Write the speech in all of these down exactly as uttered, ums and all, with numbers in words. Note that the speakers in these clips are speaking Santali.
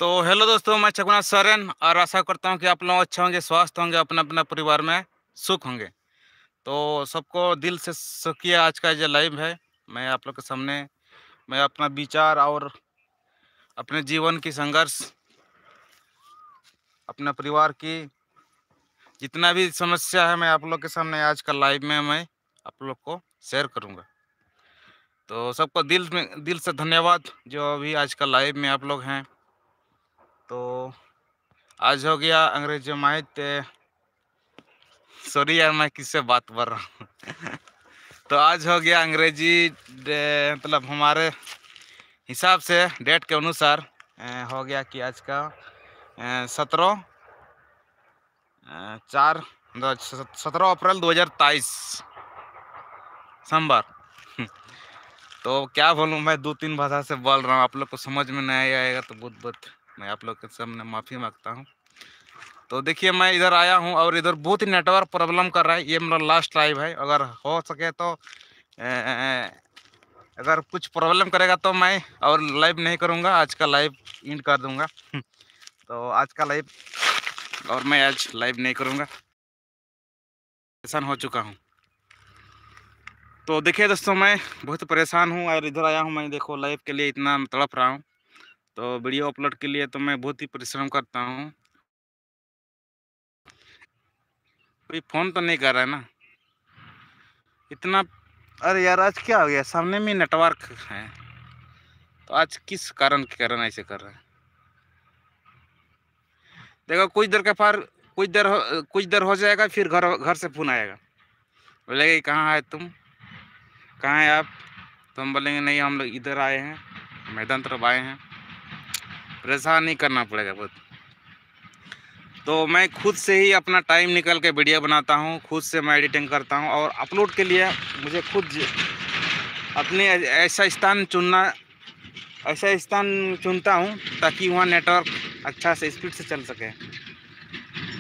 तो हेलो दोस्तों, मैं छकुना सोरेन और आशा करता हूँ कि आप लोग अच्छे होंगे, स्वस्थ होंगे, अपने अपने परिवार में सुख होंगे। तो सबको दिल से शुक्रिया, आज का जो लाइव है, मैं आप लोग के सामने मैं अपना विचार और अपने जीवन की संघर्ष, अपना परिवार की जितना भी समस्या है, मैं आप लोग के सामने आज का लाइव में मैं आप लोग को शेयर करूँगा। तो सबको दिल में, दिल से धन्यवाद जो अभी आज का लाइव में आप लोग हैं। तो आज हो गया अंग्रेजी माहित, सॉरी यार, मैं किससे बात कर रहा हूँ। तो आज हो गया अंग्रेजी डे, मतलब हमारे हिसाब से डेट के अनुसार, अ, हो गया कि आज का सत्रह, चार, सत्रह अप्रैल दो हज़ार तेईस, सोमवार। तो क्या बोलूँ, मैं दो तीन भाषा से बोल रहा हूँ, आप लोग को समझ में नहीं आएगा तो बहुत बहुत मैं आप लोग के सामने माफ़ी मांगता हूँ। तो देखिए, मैं इधर आया हूँ और इधर बहुत ही नेटवर्क प्रॉब्लम कर रहा है। ये मेरा लास्ट लाइव है, अगर हो सके तो, ए, अगर कुछ प्रॉब्लम करेगा तो मैं और लाइव नहीं करूँगा, आज का लाइव एंड कर दूँगा। तो आज का लाइव और मैं आज लाइव नहीं करूँगा, परेशान हो चुका हूँ। तो देखिए दोस्तों, मैं बहुत परेशान हूँ और इधर आया हूँ मैं, देखो, लाइव के लिए इतना तड़प रहा हूँ। तो वीडियो अपलोड के लिए तो मैं बहुत ही परिश्रम करता हूँ। कोई फ़ोन तो नहीं कर रहा है ना इतना? अरे यार, आज क्या हो गया, सामने में नेटवर्क है, तो आज किस कारण के कारण ऐसे कर रहे हैं? देखो, कुछ देर के बाद, कुछ देर हो, कुछ देर हो जाएगा, फिर घर, घर से फ़ोन आएगा, बोलेगा कि "कहाँ है तुम, कहाँ है आप?" तो हम बोलेंगे, "नहीं, हम लोग इधर आए हैं, मैदान तरफ आए हैं।" परेशान नहीं करना पड़ेगा बहुत। तो मैं खुद से ही अपना टाइम निकाल के वीडियो बनाता हूँ, खुद से मैं एडिटिंग करता हूँ और अपलोड के लिए मुझे खुद ज-, अपने ऐ-, ऐसा स्थान चुनना, ऐसा स्थान चुनता हूँ ताकि वहाँ नेटवर्क अच्छा से, स्पीड से चल सके।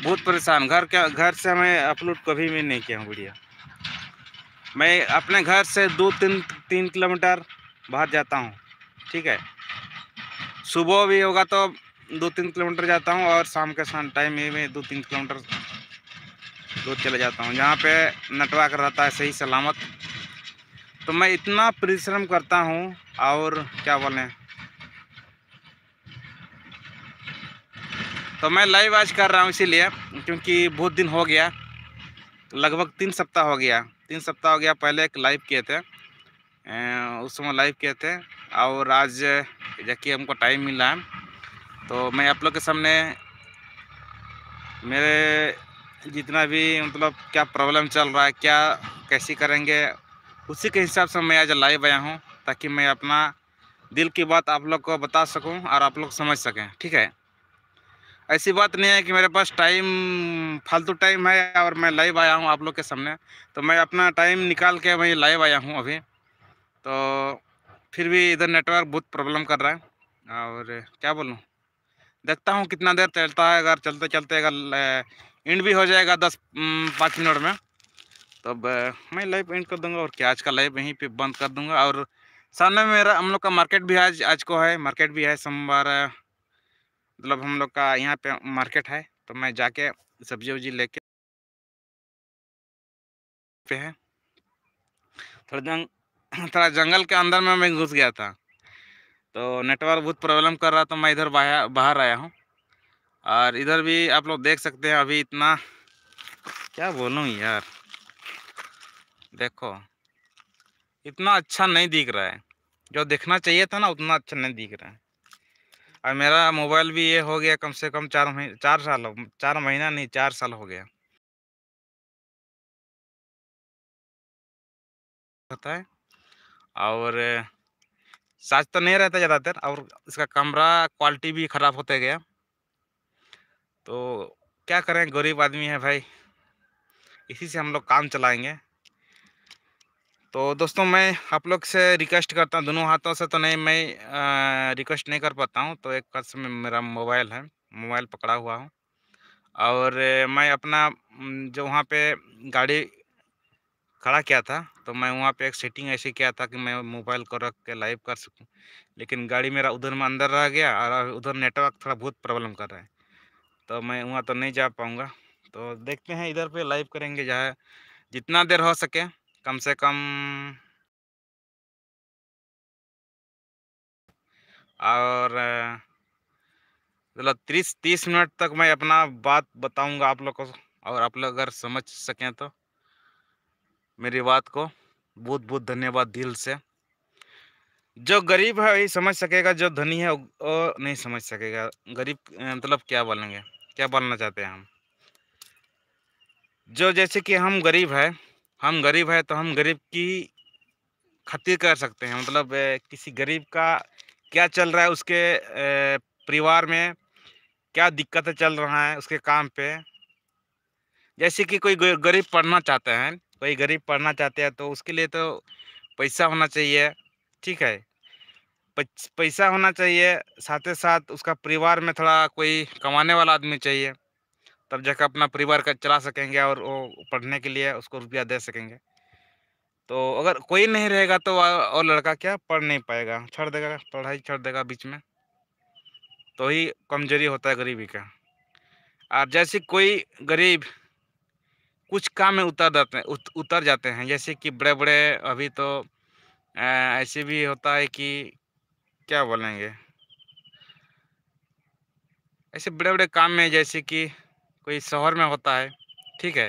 बहुत परेशान, घर के, घर से मैं अपलोड कभी भी नहीं किया हूँ वीडियो। मैं अपने घर से दो तीन, तीन किलोमीटर बाहर जाता हूँ, ठीक है। सुबह भी होगा तो दो तीन किलोमीटर जाता हूँ और शाम के शाम टाइम ही में दो तीन किलोमीटर दूर चले जाता हूँ, जहाँ पे नेटवर्क रहता है सही सलामत। तो मैं इतना परिश्रम करता हूँ, और क्या बोलें, तो मैं लाइव आज कर रहा हूँ इसीलिए, क्योंकि बहुत दिन हो गया, लगभग तीन सप्ताह हो गया, तीन सप्ताह हो गया। पहले एक लाइव किए थे, अ, उस समय लाइव किए थे, और आज जाके हमको टाइम मिला है, तो मैं आप लोग के सामने मेरे जितना भी, मतलब, क्या प्रॉब्लम चल रहा है, क्या, कैसे करेंगे, उसी के हिसाब से मैं आज लाइव आया हूँ, ताकि मैं अपना दिल की बात आप लोग को बता सकूं और आप लोग समझ सकें, ठीक है। ऐसी बात नहीं है कि मेरे पास टाइम, फालतू टाइम है और मैं लाइव आया हूँ आप लोग के सामने। तो मैं अपना टाइम निकाल के मैं लाइव आया हूँ अभी। तो फिर भी इधर नेटवर्क बहुत प्रॉब्लम कर रहा है, और क्या बोलूँ, देखता हूँ कितना देर चलता है। अगर चलते चलते अगर एंड भी हो जाएगा दस, उम, पाँच मिनट में, तब अ, मैं लाइव एंड कर दूंगा। और क्या, आज का लाइव यहीं पे बंद कर दूंगा। और सामने में मेरा, हम लोग का मार्केट भी आज, आज को है, मार्केट भी है सोमवार, अ, मतलब, हम लोग का यहाँ पे मार्केट है, तो मैं जाके सब्जी उब्जी लेके पे है। थोड़ा जंग थोड़ा जंगल के अंदर में मैं घुस गया था, तो नेटवर्क बहुत प्रॉब्लम कर रहा, तो मैं इधर बाहर, बाहर आया हूँ। और इधर भी आप लोग देख सकते हैं, अभी इतना, क्या बोलूँ यार, देखो, इतना अच्छा नहीं दिख रहा है। जो दिखना चाहिए था ना, उतना अच्छा नहीं दिख रहा है। और मेरा मोबाइल भी ये हो गया कम से कम चार महीने, चार साल हो, चार महीना नहीं, चार साल हो गया। होता है, और साच तो नहीं रहता ज़्यादातर, और इसका कैमरा क्वालिटी भी ख़राब होते गया। तो क्या करें, गरीब आदमी है भाई, इसी से हम लोग काम चलाएंगे। तो दोस्तों, मैं आप लोग से रिक्वेस्ट करता हूँ, दोनों हाथों से तो नहीं, मैं रिक्वेस्ट नहीं कर पाता हूँ, तो एक हाथ से मैं, मेरा मोबाइल है, मोबाइल पकड़ा हुआ हूँ, और मैं अपना, उम, जो वहाँ पे गाड़ी खड़ा किया था, तो मैं वहाँ पे एक सेटिंग ऐसे किया था कि मैं मोबाइल को रख के लाइव कर सकूँ, लेकिन गाड़ी मेरा उधर में अंदर रह गया और उधर नेटवर्क थोड़ा बहुत प्रॉब्लम कर रहा है, तो मैं वहाँ तो नहीं जा पाऊँगा। तो देखते हैं, इधर पे लाइव करेंगे, जहाँ जितना देर हो सके, कम से कम और अ, मतलब तीस तीस मिनट तक मैं अपना बात बताऊंगा आप लोग को, और आप लोग अगर समझ सकें तो मेरी बात को बहुत बहुत धन्यवाद दिल से। जो गरीब है वही समझ सकेगा, जो धनी है वो नहीं समझ सकेगा। गरीब अ, मतलब क्या बोलेंगे, क्या बोलना चाहते हैं हम? जो जैसे कि हम गरीब है, हम गरीब है तो हम गरीब की खातिर कर सकते हैं, मतलब अ, किसी गरीब का क्या चल रहा है, उसके अ, परिवार में क्या दिक्कतें चल रहा है उसके काम पे। जैसे कि कोई ग- गरीब पढ़ना चाहते हैं, कोई गरीब पढ़ना चाहते हैं तो उसके लिए तो पैसा होना चाहिए, ठीक है। पैस- पैसा होना चाहिए, साथ ही साथ उसका परिवार में थोड़ा कोई कमाने वाला आदमी चाहिए, तब जाकर अपना परिवार का चला सकेंगे और वो पढ़ने के लिए उसको रुपया दे सकेंगे। तो अगर कोई नहीं रहेगा तो वह- वो लड़का क्या पढ़ नहीं पाएगा, छोड़ देगा, पढ़ाई छोड़ देगा बीच में। तो ही कमजोरी होता है गरीबी का। और जैसे कोई गरीब कुछ काम में उतर जाते हैं, उत, उतर जाते हैं, जैसे कि बड़े बड़े, अभी तो अ, ऐसे भी होता है कि क्या बोलेंगे, ऐसे बड़े बड़े काम में, जैसे कि कोई शहर में होता है, ठीक है,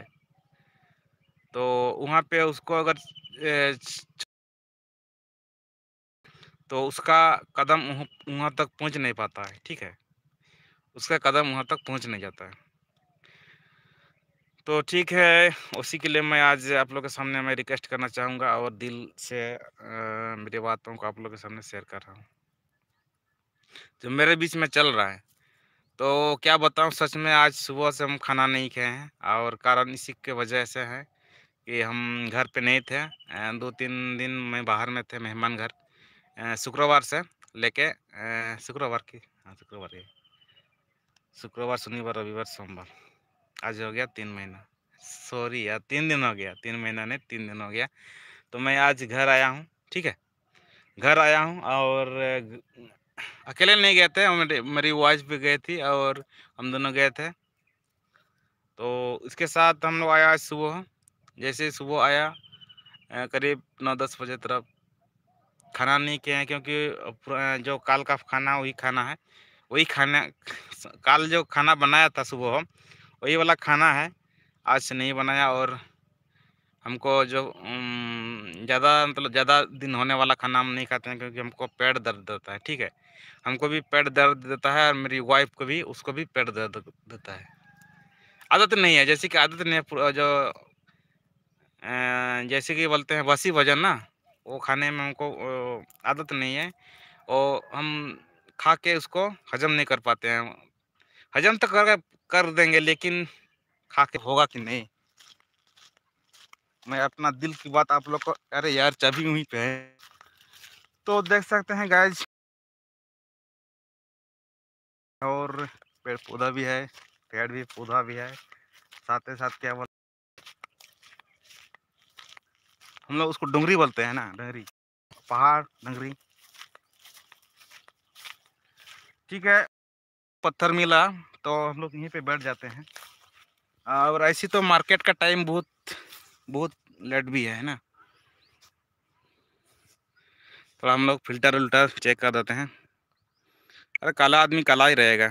तो वहाँ पे उसको अगर अ, तो उसका कदम वहाँ वहाँ तक पहुँच नहीं पाता है, ठीक है, उसका कदम वहाँ तक पहुँच नहीं जाता है। तो ठीक है, उसी के लिए मैं आज आप लोग के सामने मैं रिक्वेस्ट करना चाहूँगा और दिल से अ, मेरी बातों को आप लोग के सामने शेयर कर रहा हूँ, जो मेरे बीच में चल रहा है। तो क्या बताऊँ, सच में आज सुबह से हम खाना नहीं खाए हैं, और कारण इसी के वजह से है कि हम घर पे नहीं थे। अ, दो तीन दिन मैं बाहर में थे, मेहमान घर, अ, शुक्रवार से लेके अ, शुक्रवार की, हाँ, शुक्रवार की, शुक्रवार, शनिवार, रविवार, सोमवार, आज हो गया तीन महीना। सॉरी यार, तीन दिन हो गया, तीन महीना नहीं, तीन दिन हो गया। तो मैं आज घर आया हूँ, ठीक है, घर आया हूँ और अ, अकेले नहीं गए थे, मेरे, मेरी वाइफ भी गई थी और हम दोनों गए थे। तो इसके साथ हम लोग आया आज सुबह। जैसे ही सुबह आया, अ, करीब नौ दस बजे तरफ। खाना नहीं किए हैं क्योंकि पुरा-, जो काल का खाना वही खाना है, वही खाना, काल जो खाना बनाया था सुबह, वही वाला खाना है। आज से नहीं बनाया और हमको जो, उम, ज़्यादा, मतलब, ज़्यादा दिन होने वाला खाना हम नहीं खाते हैं क्योंकि हमको पेट दर्द देता है, ठीक है। हमको भी पेट दर्द देता है और मेरी वाइफ को भी, उसको भी पेट दर्द देता है। आदत नहीं है, जैसे कि आदत नहीं है, पु-, जो, अ, जैसे कि बोलते हैं बासी भोजन ना, वो खाने में हमको, अ, आदत नहीं है। और हम खा के उसको हजम नहीं कर पाते हैं। हजम तो कर, कर देंगे, लेकिन खा के होगा कि नहीं? मैं अपना दिल की बात आप लोग को, अरे यार, चाबी वहीं पे है। तो देख सकते हैं गाइस, और पेड़ पौधा भी है, पेड़ भी पौधा भी है, साथ ही साथ क्या बोल, हम लोग उसको डोंगरी बोलते हैं ना, डोंगरी, पहाड़, डोंगरी। ठीक है, पत्थर मिला तो हम लोग यहीं पे बैठ जाते हैं। और ऐसी तो मार्केट का टाइम बहुत, बहुत लेट भी है, है ना। थोड़ा हम लोग फिल्टर उल्टर चेक कर देते हैं। अरे, काला आदमी काला ही रहेगा,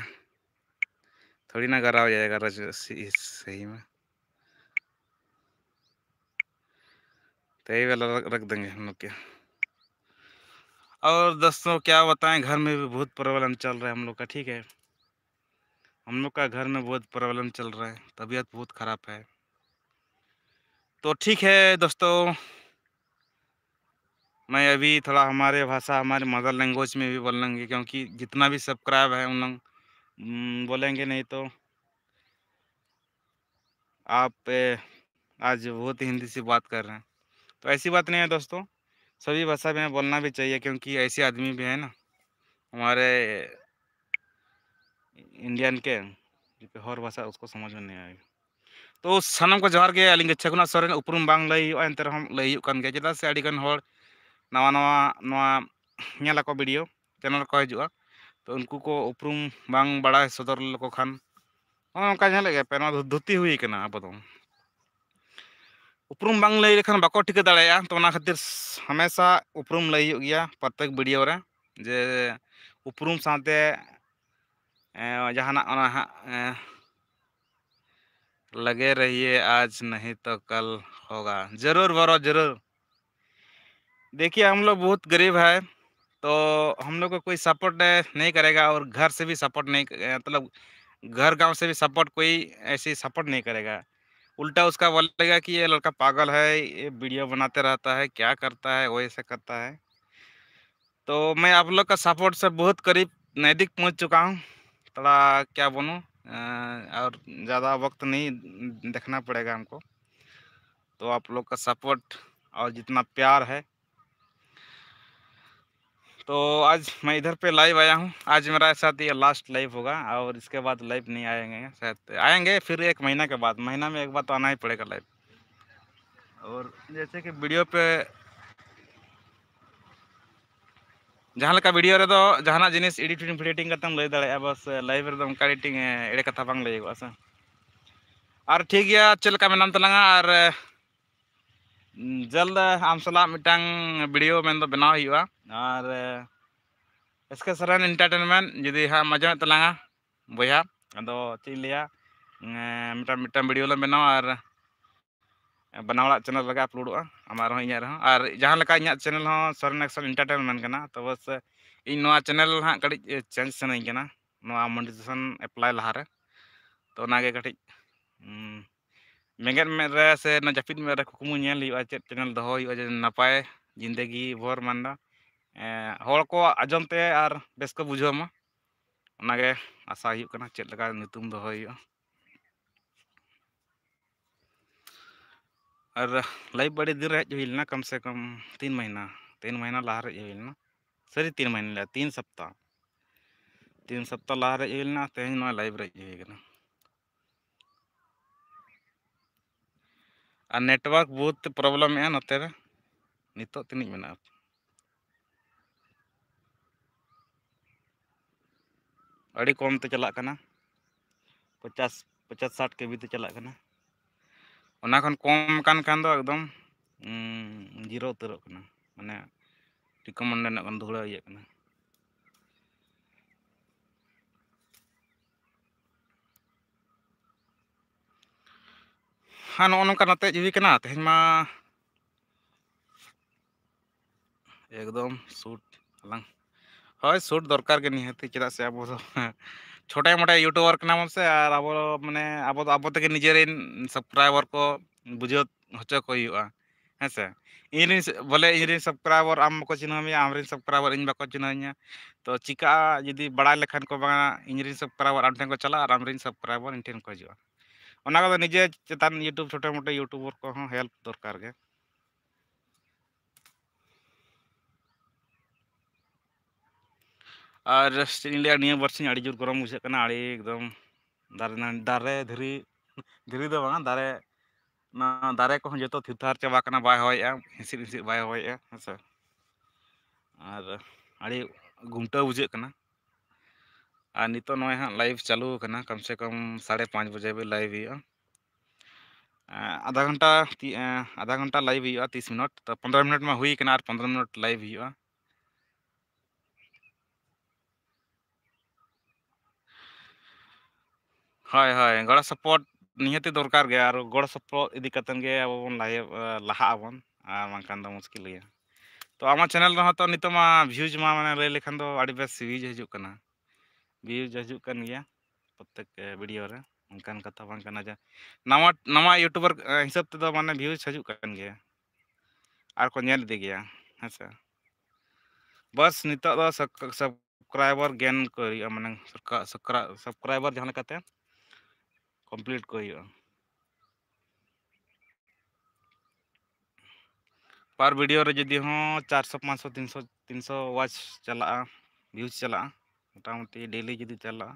थोड़ी ना गरा हो जाएगा रज-, सी-, सही में। तो यही वाला रख, रख देंगे हम लोग के। और दोस्तों, क्या बताएं, घर में भी बहुत प्रॉब्लम चल रहा है हम लोग का, ठीक है। हम लोग का घर में बहुत प्रॉब्लम चल रहा है, तबीयत बहुत ख़राब है। तो ठीक है दोस्तों, मैं अभी थोड़ा हमारे भाषा, हमारे मदर लैंग्वेज में भी बोलेंगे, क्योंकि जितना भी सब्सक्राइब है उन लोग, उम, बोलेंगे नहीं तो आप, ए, आज बहुत हिंदी से बात कर रहे हैं। तो ऐसी बात नहीं है दोस्तों, सभी भाषा में बोलना भी चाहिए, क्योंकि ऐसे आदमी भी है ना हमारे इंडियन के, जो कि हर भाषा उसको समझ में नहीं आएगा। ᱛᱚ ᱥᱟᱱᱟᱢ ᱠᱚ ᱡᱚᱦᱟᱨ ᱜᱮ᱾ ᱟᱹᱞᱤᱧ ᱜᱮ ᱪᱷᱮᱜᱩᱱᱟ ᱥᱚᱨᱮᱱ᱾ ᱩᱯᱨᱩᱢ ᱵᱟᱝ ᱞᱟᱹᱭ ᱦᱩᱭᱩᱜᱼᱟ, ᱮᱱᱛᱮ ᱨᱮᱦᱚᱸ ᱞᱟᱹᱭ ᱦᱩᱭᱩᱜ ᱠᱟᱱ ᱜᱮᱭᱟ, ᱪᱮᱫᱟᱜ ᱥᱮ ᱟᱹᱰᱤ ᱜᱟᱱ ᱦᱚᱲ ᱱᱟᱣᱟ ᱱᱟᱣᱟ ᱱᱚᱣᱟ ᱧᱮᱞ ᱟᱠᱚ ᱵᱷᱤᱰᱤᱭᱳ ᱪᱮᱱᱮᱞ ᱨᱮᱠᱚ ᱦᱤᱡᱩᱜᱼᱟ᱾ ᱛᱚ ᱩᱱᱠᱩ ᱠᱚ ᱩᱯᱨᱩᱢ ᱵᱟᱝ ᱵᱟᱲᱟᱭ ᱥᱚᱫᱚᱨ ᱞᱮᱠᱚ ᱠᱷᱟᱱ, ᱱᱚᱜᱼᱚ ᱱᱚᱝᱠᱟ ᱧᱮᱞᱮᱫ ᱜᱮᱭᱟ ᱯᱮ, ᱱᱚᱣᱟ ᱫᱚ ᱫᱷᱩᱛᱤ ᱦᱩᱭ ᱠᱟᱱᱟ᱾ ᱟᱵᱚ ᱫᱚ ᱩᱯᱨᱩᱢ ᱵᱟᱝ ᱞᱟᱹᱭ ᱞᱮᱠᱷᱟᱱ ᱵᱟᱠᱚ ᱴᱷᱤᱠᱟᱹ ᱫᱟᱲᱮᱭᱟᱜᱼᱟ᱾ ᱛᱚ ᱚᱱᱟ ᱠᱷᱟᱹᱛᱤᱨ ᱦᱟᱢᱮᱥᱟ ᱩᱯᱨᱩᱢ ᱞᱟᱹᱭ ᱦᱩᱭᱩᱜ ᱜᱮᱭᱟ ᱯᱨᱚᱛᱮᱠ ᱵᱷᱤᱰᱤᱭᱳ ᱨᱮ, ᱡᱮ ᱩᱯᱨᱩᱢ ᱥᱟᱶᱛᱮ ᱮᱸ, ᱡᱟᱦᱟᱱᱟᱜ ᱚᱱᱟ ᱦᱟᱸᱜ, ᱮᱸ, लगे रहिए, आज नहीं तो कल होगा। जरूर bro, जरूर। देखिए, हम लोग बहुत गरीब है, तो हम लोग को कोई सपोर्ट नहीं करेगा और घर से भी सपोर्ट नहीं, मतलब, घर गांव से भी सपोर्ट, कोई ऐसी सपोर्ट नहीं करेगा। उल्टा उसका बोलेगा कि ये लड़का पागल है, ये वीडियो बनाते रहता है, क्या करता है, वो ऐसा करता है। तो मैं आप लोग का सपोर्ट से बहुत करीब नज़दीक पहुंच चुका हूं। थोड़ा क्या बोलूं, अ, और ज़्यादा वक्त नहीं देखना पड़ेगा हमको। तो आप लोग का सपोर्ट और जितना प्यार है, तो आज मैं इधर पे लाइव आया हूं। आज मेरा साथ ये लास्ट लाइव होगा और इसके बाद लाइव नहीं आएंगे, शायद आएंगे फिर एक महीना के बाद। महीना में एक बार तो आना ही पड़ेगा लाइव। और जैसे कि वीडियो पे ᱡᱟᱦᱟᱸ ᱞᱮᱠᱟ ᱵᱷᱤᱰᱤᱭᱳ ᱨᱮᱫᱚ ᱡᱟᱦᱟᱱᱟᱜ ᱡᱤᱱᱤᱥ ᱮᱰᱤᱴᱤᱝ ᱯᱷᱮᱰᱤᱴᱤᱝ ᱠᱟᱛᱮᱢ ᱞᱟᱹᱭ ᱫᱟᱲᱮᱭᱟᱜᱼᱟ, ᱵᱟᱥ ᱞᱟᱭᱤᱵᱷ ᱨᱮᱫᱚ ᱚᱱᱠᱟ ᱮᱰᱤᱴᱤᱝ, ᱮ, ᱮᱲᱮ ᱠᱟᱛᱷᱟ ᱵᱟᱝ ᱞᱟᱹᱭᱟᱹᱜᱚᱜᱼᱟ ᱥᱮ᱾ ᱟᱨ ᱴᱷᱤᱠ ᱜᱮᱭᱟ, ᱪᱮᱫ ᱞᱮᱠᱟ ᱢᱮᱱᱟᱢ ᱛᱟᱞᱟᱝᱟ? ᱟᱨ, ᱮ, ᱡᱚᱞᱫ ᱟᱢ ᱥᱟᱞᱟᱜ ᱢᱤᱫᱴᱟᱝ ᱵᱷᱤᱰᱤᱭᱳ ᱢᱮᱱᱫᱚ ᱵᱮᱱᱟᱣ ᱦᱩᱭᱩᱜᱼᱟ᱾ ᱟᱨ, ᱮ, ᱮᱥ ᱠᱮ ᱥᱚᱨᱮᱱ ᱮᱱᱴᱟᱨᱴᱮᱱᱢᱮᱱᱴ ᱡᱩᱫᱤ ᱦᱟᱸᱜ ᱮᱢ ᱟᱸᱡᱚᱢᱮᱫ ᱛᱟᱞᱟᱝᱟ ᱵᱚᱭᱦᱟ, ᱟᱫᱚ ᱪᱮᱫ ᱤᱧ ᱞᱟᱹᱭᱟ, ᱮ, ᱢᱤᱫᱴᱟᱝ, ᱢᱤᱫᱴᱟᱝ ᱵᱷᱤᱰᱤᱭᱳ ᱞᱮ ᱵᱮᱱᱟᱣᱟ ᱟᱨ ᱵᱟᱱᱟ ᱦᱚᱲᱟᱜ ᱪᱮᱱᱮᱞ ᱨᱮᱜᱮ ᱟᱯᱞᱳᱰᱚᱜᱼᱟ, ᱟᱢᱟᱜ ᱨᱮᱦᱚᱸ ᱤᱧᱟᱹᱜ ᱨᱮᱦᱚᱸ᱾ ᱟᱨ ᱡᱟᱦᱟᱸ ᱞᱮᱠᱟ ᱤᱧᱟᱹᱜ ᱪᱮᱱᱮᱞ ᱦᱚᱸ ᱥᱚᱨᱮᱱ ᱮᱠᱥᱚᱱ ᱮᱱᱴᱟᱨᱴᱮᱱᱢᱮᱱᱴ ᱠᱟᱱᱟ, ᱛᱚ ᱵᱟᱥ ᱤᱧ ᱱᱚᱣᱟ ᱪᱮᱱᱮᱞ ᱦᱟᱸᱜ ᱠᱟᱹᱴᱤᱡ ᱪᱮᱧᱡᱽ ᱥᱟᱱᱟᱧ ᱠᱟᱱᱟ ᱱᱚᱣᱟ ᱢᱚᱱᱤᱴᱟᱭᱡᱮᱥᱚᱱ ᱮᱯᱞᱟᱭ ᱞᱟᱦᱟᱨᱮ᱾ ᱛᱚ ᱚᱱᱟᱜᱮ ᱠᱟᱹᱴᱤᱡ, ᱩᱸ, ᱵᱮᱸᱜᱮᱫ ᱢᱮᱫ ᱨᱮ ᱥᱮ ᱚᱱᱟ ᱡᱟᱹᱯᱤᱫ ᱢᱮᱫ ᱨᱮ ᱠᱩᱠᱢᱩ ᱧᱮᱞ ᱦᱩᱭᱩᱜᱼᱟ, ᱪᱮᱫ ᱪᱮᱱᱮᱞ ᱫᱚᱦᱚ ᱦᱩᱭᱩᱜᱼᱟ ᱡᱮ ᱱᱟᱯᱟᱭ ᱡᱤᱱᱫᱮᱜᱤ ᱵᱷᱳᱨ ᱢᱟᱱᱰᱟ, ᱮᱸ, ᱦᱚᱲ ᱠᱚ ᱟᱸᱡᱚᱢ ᱛᱮ ᱟᱨ ᱵᱮᱥ ᱠᱚ ᱵᱩᱡᱷᱟᱹᱣ ᱢᱟ, ᱚᱱᱟᱜᱮ ᱟᱥᱟ ᱦᱩᱭᱩᱜ ᱠᱟᱱᱟ᱾ ᱪᱮᱫ ᱞᱮᱠᱟ ᱧᱩᱛᱩᱢ ᱫᱚᱦᱚ ᱦᱩᱭᱩᱜᱼᱟ? ᱟᱨ ᱞᱟᱭᱤᱵᱷ ᱟᱹᱰᱤ ᱫᱤᱱ ᱨᱮ ᱦᱮᱡ ᱦᱩᱭ ᱞᱮᱱᱟ, ᱠᱚᱢ ᱥᱮ ᱠᱚᱢ ᱛᱤᱱ ᱢᱟᱹᱦᱱᱟᱹ, ᱛᱤᱱ ᱢᱟᱹᱦᱱᱟᱹ ᱞᱟᱦᱟ ᱨᱮ ᱦᱮᱡ ᱦᱩᱭ ᱞᱮᱱᱟ᱾ ᱥᱟᱹᱨᱤ ᱛᱤᱱ ᱢᱟᱹᱦᱱᱟᱹ ᱞᱮ, ᱛᱤᱱ ᱥᱚᱯᱛᱟ, ᱛᱤᱱ ᱥᱚᱯᱛᱟ ᱞᱟᱦᱟ ᱨᱮ ᱦᱮᱡ ᱦᱩᱭ ᱞᱮᱱᱟ᱾ ᱛᱮᱦᱮᱧ ᱱᱚᱣᱟ ᱞᱟᱭᱤᱵᱷ ᱨᱮ ᱦᱮᱡ ᱦᱩᱭ ᱠᱟᱱᱟ᱾ ᱟᱨ network ᱵᱚᱦᱩᱛ ᱯᱨᱚᱵᱞᱮᱢᱮᱜᱼᱟ ᱱᱚᱛᱮ ᱨᱮ᱾ ᱱᱤᱛᱚᱜ ᱛᱤᱱᱟᱹᱜ ᱢᱮᱱᱟᱜᱼᱟ? ᱟᱹᱰᱤ ᱠᱚᱢ ᱛᱮ ᱪᱟᱞᱟᱜ ᱠᱟᱱᱟ, ᱯᱚᱪᱟᱥ, ᱯᱚᱪᱟᱥ ᱥᱟᱴ ᱠᱮᱵᱤ ᱛᱮ ᱪᱟᱞᱟᱜ ᱠᱟᱱᱟ᱾ ᱚᱱᱟ ᱠᱷᱚᱱ ᱠᱚᱢ ᱠᱟᱱ ᱠᱷᱟᱱ ᱫᱚ ᱮᱠᱫᱚᱢ, ᱩᱸ, ᱡᱤᱨᱳ ᱩᱛᱟᱹᱨᱚᱜ ᱠᱟᱱᱟ, ᱢᱟᱱᱮ recommend ᱨᱮᱱᱟᱜ ᱠᱷᱚᱱ ᱫᱷᱩᱲᱟᱹ ᱤᱭᱟᱹᱜ ᱠᱟᱱᱟ᱾ ᱦᱮᱸ, ᱱᱚᱜᱼᱚ ᱱᱚᱝᱠᱟ ᱱᱟᱛᱮ ᱡᱤᱣᱤ ᱠᱟᱱᱟ ᱛᱮᱦᱮᱧ ᱢᱟ᱾ ᱮᱠᱫᱚᱢ shoot ᱟᱞᱟᱝ᱾ ᱦᱳᱭ, shoot ᱫᱚᱨᱠᱟᱨ ᱜᱮ ᱱᱤᱦᱟᱹᱛᱤ, ᱪᱮᱫᱟᱜ ᱥᱮ ᱟᱵᱚ ᱫᱚ ᱪᱷᱳᱴᱮ ᱢᱳᱴᱮ YouTuber ᱠᱟᱱᱟ ᱵᱚᱱ ᱥᱮ, ᱟᱨ ᱟᱵᱚ ᱫᱚ ᱢᱟᱱᱮ ᱟᱵᱚ ᱫᱚ ᱟᱵᱚ ᱛᱮᱜᱮ ᱱᱤᱡᱮᱨᱮᱱ subscriber ᱠᱚ ᱵᱩᱡᱷᱟᱹᱣ ᱦᱚᱪᱚ ᱠᱚ ᱦᱩᱭᱩᱜᱼᱟ, ᱦᱮᱸ ᱥᱮ? ᱤᱧᱨᱮᱱ ᱥᱮ-, ᱵᱚᱞᱮ ᱤᱧᱨᱮᱱ subscriber ᱟᱢ ᱵᱟᱠᱚ ᱪᱤᱱᱦᱟᱹᱣ ᱢᱮᱭᱟ, ᱟᱢᱨᱮᱱ subscriber ᱤᱧ ᱵᱟᱠᱚ ᱪᱤᱱᱦᱟᱹᱣᱤᱧᱟ, ᱛᱚ ᱪᱤᱠᱟᱹᱜᱼᱟ ᱡᱩᱫᱤ ᱵᱟᱲᱟᱭ ᱞᱮᱠᱷᱟᱱ ᱠᱚ ᱵᱟᱝᱟ ᱤᱧᱨᱮᱱ subscriber ᱟᱢ ᱴᱷᱮᱱ ᱠᱚ ᱪᱟᱞᱟᱜᱼᱟ ᱟᱨ ᱟᱢᱨᱮᱱ subscriber ᱤᱧ ᱴᱷᱮᱱ ᱠᱚ ᱦᱤᱡᱩᱜᱼᱟ? ᱚᱱᱟ ᱠᱚᱫᱚ ᱱᱤᱡᱮ ᱪᱮᱛᱟᱱ YouTube ᱪᱷᱳᱴᱮ ᱢᱳᱴᱮ YouTuber ᱠᱚᱦᱚᱸ help ᱫᱚᱨᱠᱟᱨ ᱜᱮ᱾ ᱟᱨ ᱪᱮᱫ ᱤᱧ ᱞᱟᱹᱭᱟ, ᱱᱤᱭᱟᱹ ᱵᱟᱨᱥᱤᱧ ᱟᱹᱰᱤ ᱡᱳᱨ ᱜᱚᱨᱚᱢ ᱵᱩᱡᱷᱟᱹᱜ ᱠᱟᱱᱟ, ᱟᱹᱰᱤ ᱮᱠᱫᱚᱢ ᱫᱟᱨᱮ ᱱᱟᱹᱲᱤ, ᱫᱟᱨᱮ ᱫᱷᱤᱨᱤ, ᱫᱷᱤᱨᱤ ᱫᱚ ᱵᱟᱝᱟ, ᱫᱟᱨᱮ, ᱚᱱᱟ ᱫᱟᱨᱮ ᱠᱚᱦᱚᱸ ᱡᱚᱛᱚ ᱛᱷᱤᱨ ᱛᱷᱟᱨ ᱪᱟᱵᱟ ᱠᱟᱱᱟ, ᱵᱟᱭ ᱦᱚᱭᱮᱜᱼᱟ, ᱦᱤᱸᱥᱤᱫ ᱦᱤᱸᱥᱤᱫ ᱵᱟᱭ ᱦᱚᱭᱮᱜᱼᱟ, ᱦᱮᱸ ᱥᱮ᱾ ᱟᱨ ᱟᱹᱰᱤ ᱜᱷᱩᱢᱴᱟᱹᱣ ᱵᱩᱡᱷᱟᱹᱜ ᱠᱟᱱᱟ᱾ ᱟᱨ ᱱᱤᱛᱚᱜ ᱱᱚᱜᱼᱚᱭ ᱦᱟᱸᱜ live ᱪᱟᱹᱞᱩ ᱟᱠᱟᱱᱟ, ᱠᱚᱢ ᱥᱮ ᱠᱚᱢ ᱥᱟᱲᱮ ᱯᱟᱸᱪ ᱵᱟᱡᱮ ᱦᱟᱹᱵᱤᱡ live ᱦᱩᱭᱩᱜᱼᱟ᱾ ᱮᱸ, ᱟᱫᱷᱟ ᱜᱷᱚᱱᱴᱟ ᱛᱤ-, ᱮᱸ, ᱟᱫᱷᱟ ᱜᱷᱚᱱᱴᱟ live ᱦᱩᱭᱩᱜᱼᱟ, ᱛᱤᱥ ᱢᱤᱱᱤᱴ᱾ ᱛᱚ, ᱯᱚᱱᱫᱽᱨᱚ ᱢᱤᱱᱤᱴ ᱢᱟ ᱦᱩᱭ ᱠᱟᱱᱟ, ᱟᱨ ᱯᱚᱱᱫᱽᱨᱚ ᱢᱤᱱᱤᱴ live ᱦᱩᱭᱩᱜᱼᱟ᱾ ᱦᱳᱭ, ᱦᱳᱭ, ᱜᱚᱲᱚ support ᱱᱤᱦᱟᱹᱛᱤ ᱫᱚᱨᱠᱟᱨ ᱜᱮ, ᱟᱨ ᱜᱚᱲᱚ support ᱤᱫᱤ ᱠᱟᱛᱮᱫ ᱜᱮ ᱟᱵᱚ ᱵᱚᱱ ᱞᱟᱦᱟ-, ᱞᱟᱦᱟᱜ ᱟᱵᱚᱱ, ᱟᱨ ᱵᱟᱝᱠᱷᱟᱱ ᱫᱚ ᱢᱩᱥᱠᱤᱞ ᱜᱮᱭᱟ᱾ ᱛᱚ, ᱟᱢᱟᱜ channel ᱨᱮᱦᱚᱸ ᱛᱚ ᱱᱤᱛᱚᱜ ᱢᱟ views ᱢᱟ, ᱢᱟᱱᱮ, ᱞᱟᱹᱭ ᱞᱮᱠᱷᱟᱱ ᱫᱚ ᱟᱹᱰᱤ ᱵᱮᱥ views ᱦᱤᱡᱩᱜ ᱠᱟᱱᱟ, views ᱦᱤᱡᱩᱜ ᱠᱟᱱ ᱜᱮᱭᱟ ᱯᱨᱚᱛᱮᱠ, ᱮ, video ᱨᱮ᱾ ᱚᱱᱠᱟᱱ ᱠᱟᱛᱷᱟ ᱵᱟᱝ ᱠᱟᱱᱟ ᱡᱮ ᱱᱟᱣᱟ, ᱱᱟᱣᱟ YouTuber, ᱮ, ᱦᱤᱥᱟᱹᱵ ᱛᱮᱫᱚ, ᱢᱟᱱᱮ, views ᱦᱤᱡᱩᱜ ᱠᱟᱱ ᱜᱮᱭᱟ ᱟᱨ ᱠᱚ ᱧᱮᱞ ᱤᱫᱤ ᱜᱮᱭᱟ, ᱦᱮᱸ ᱥᱮ᱾ ᱵᱟᱥ ᱱᱤᱛᱚᱜ ᱫᱚ ᱥᱟᱵ-, subscriber gain ᱠᱚ ᱦᱩᱭᱩᱜᱼᱟ, ᱢᱟᱱᱮ ᱥᱚᱨᱠᱟ-, ᱥᱚᱠᱨᱟ-, subscriber ᱡᱟᱦᱟᱸ ᱞᱮᱠᱟᱛᱮ complete ᱠᱚ ᱦᱩᱭᱩᱜᱼᱟ᱾ Per video ᱨᱮ ᱡᱩᱫᱤ ᱦᱚᱸ ᱪᱟᱨᱥᱚ, ᱯᱟᱸᱪᱥᱚ, ᱛᱤᱱᱥᱚ, ᱛᱤᱱᱥᱚ watch ᱪᱟᱞᱟᱜᱼᱟ, views ᱪᱟᱞᱟᱜᱼᱟ, ᱢᱚᱴᱟᱢᱩᱴᱤ daily ᱡᱩᱫᱤ ᱪᱟᱞᱟᱜᱼᱟ,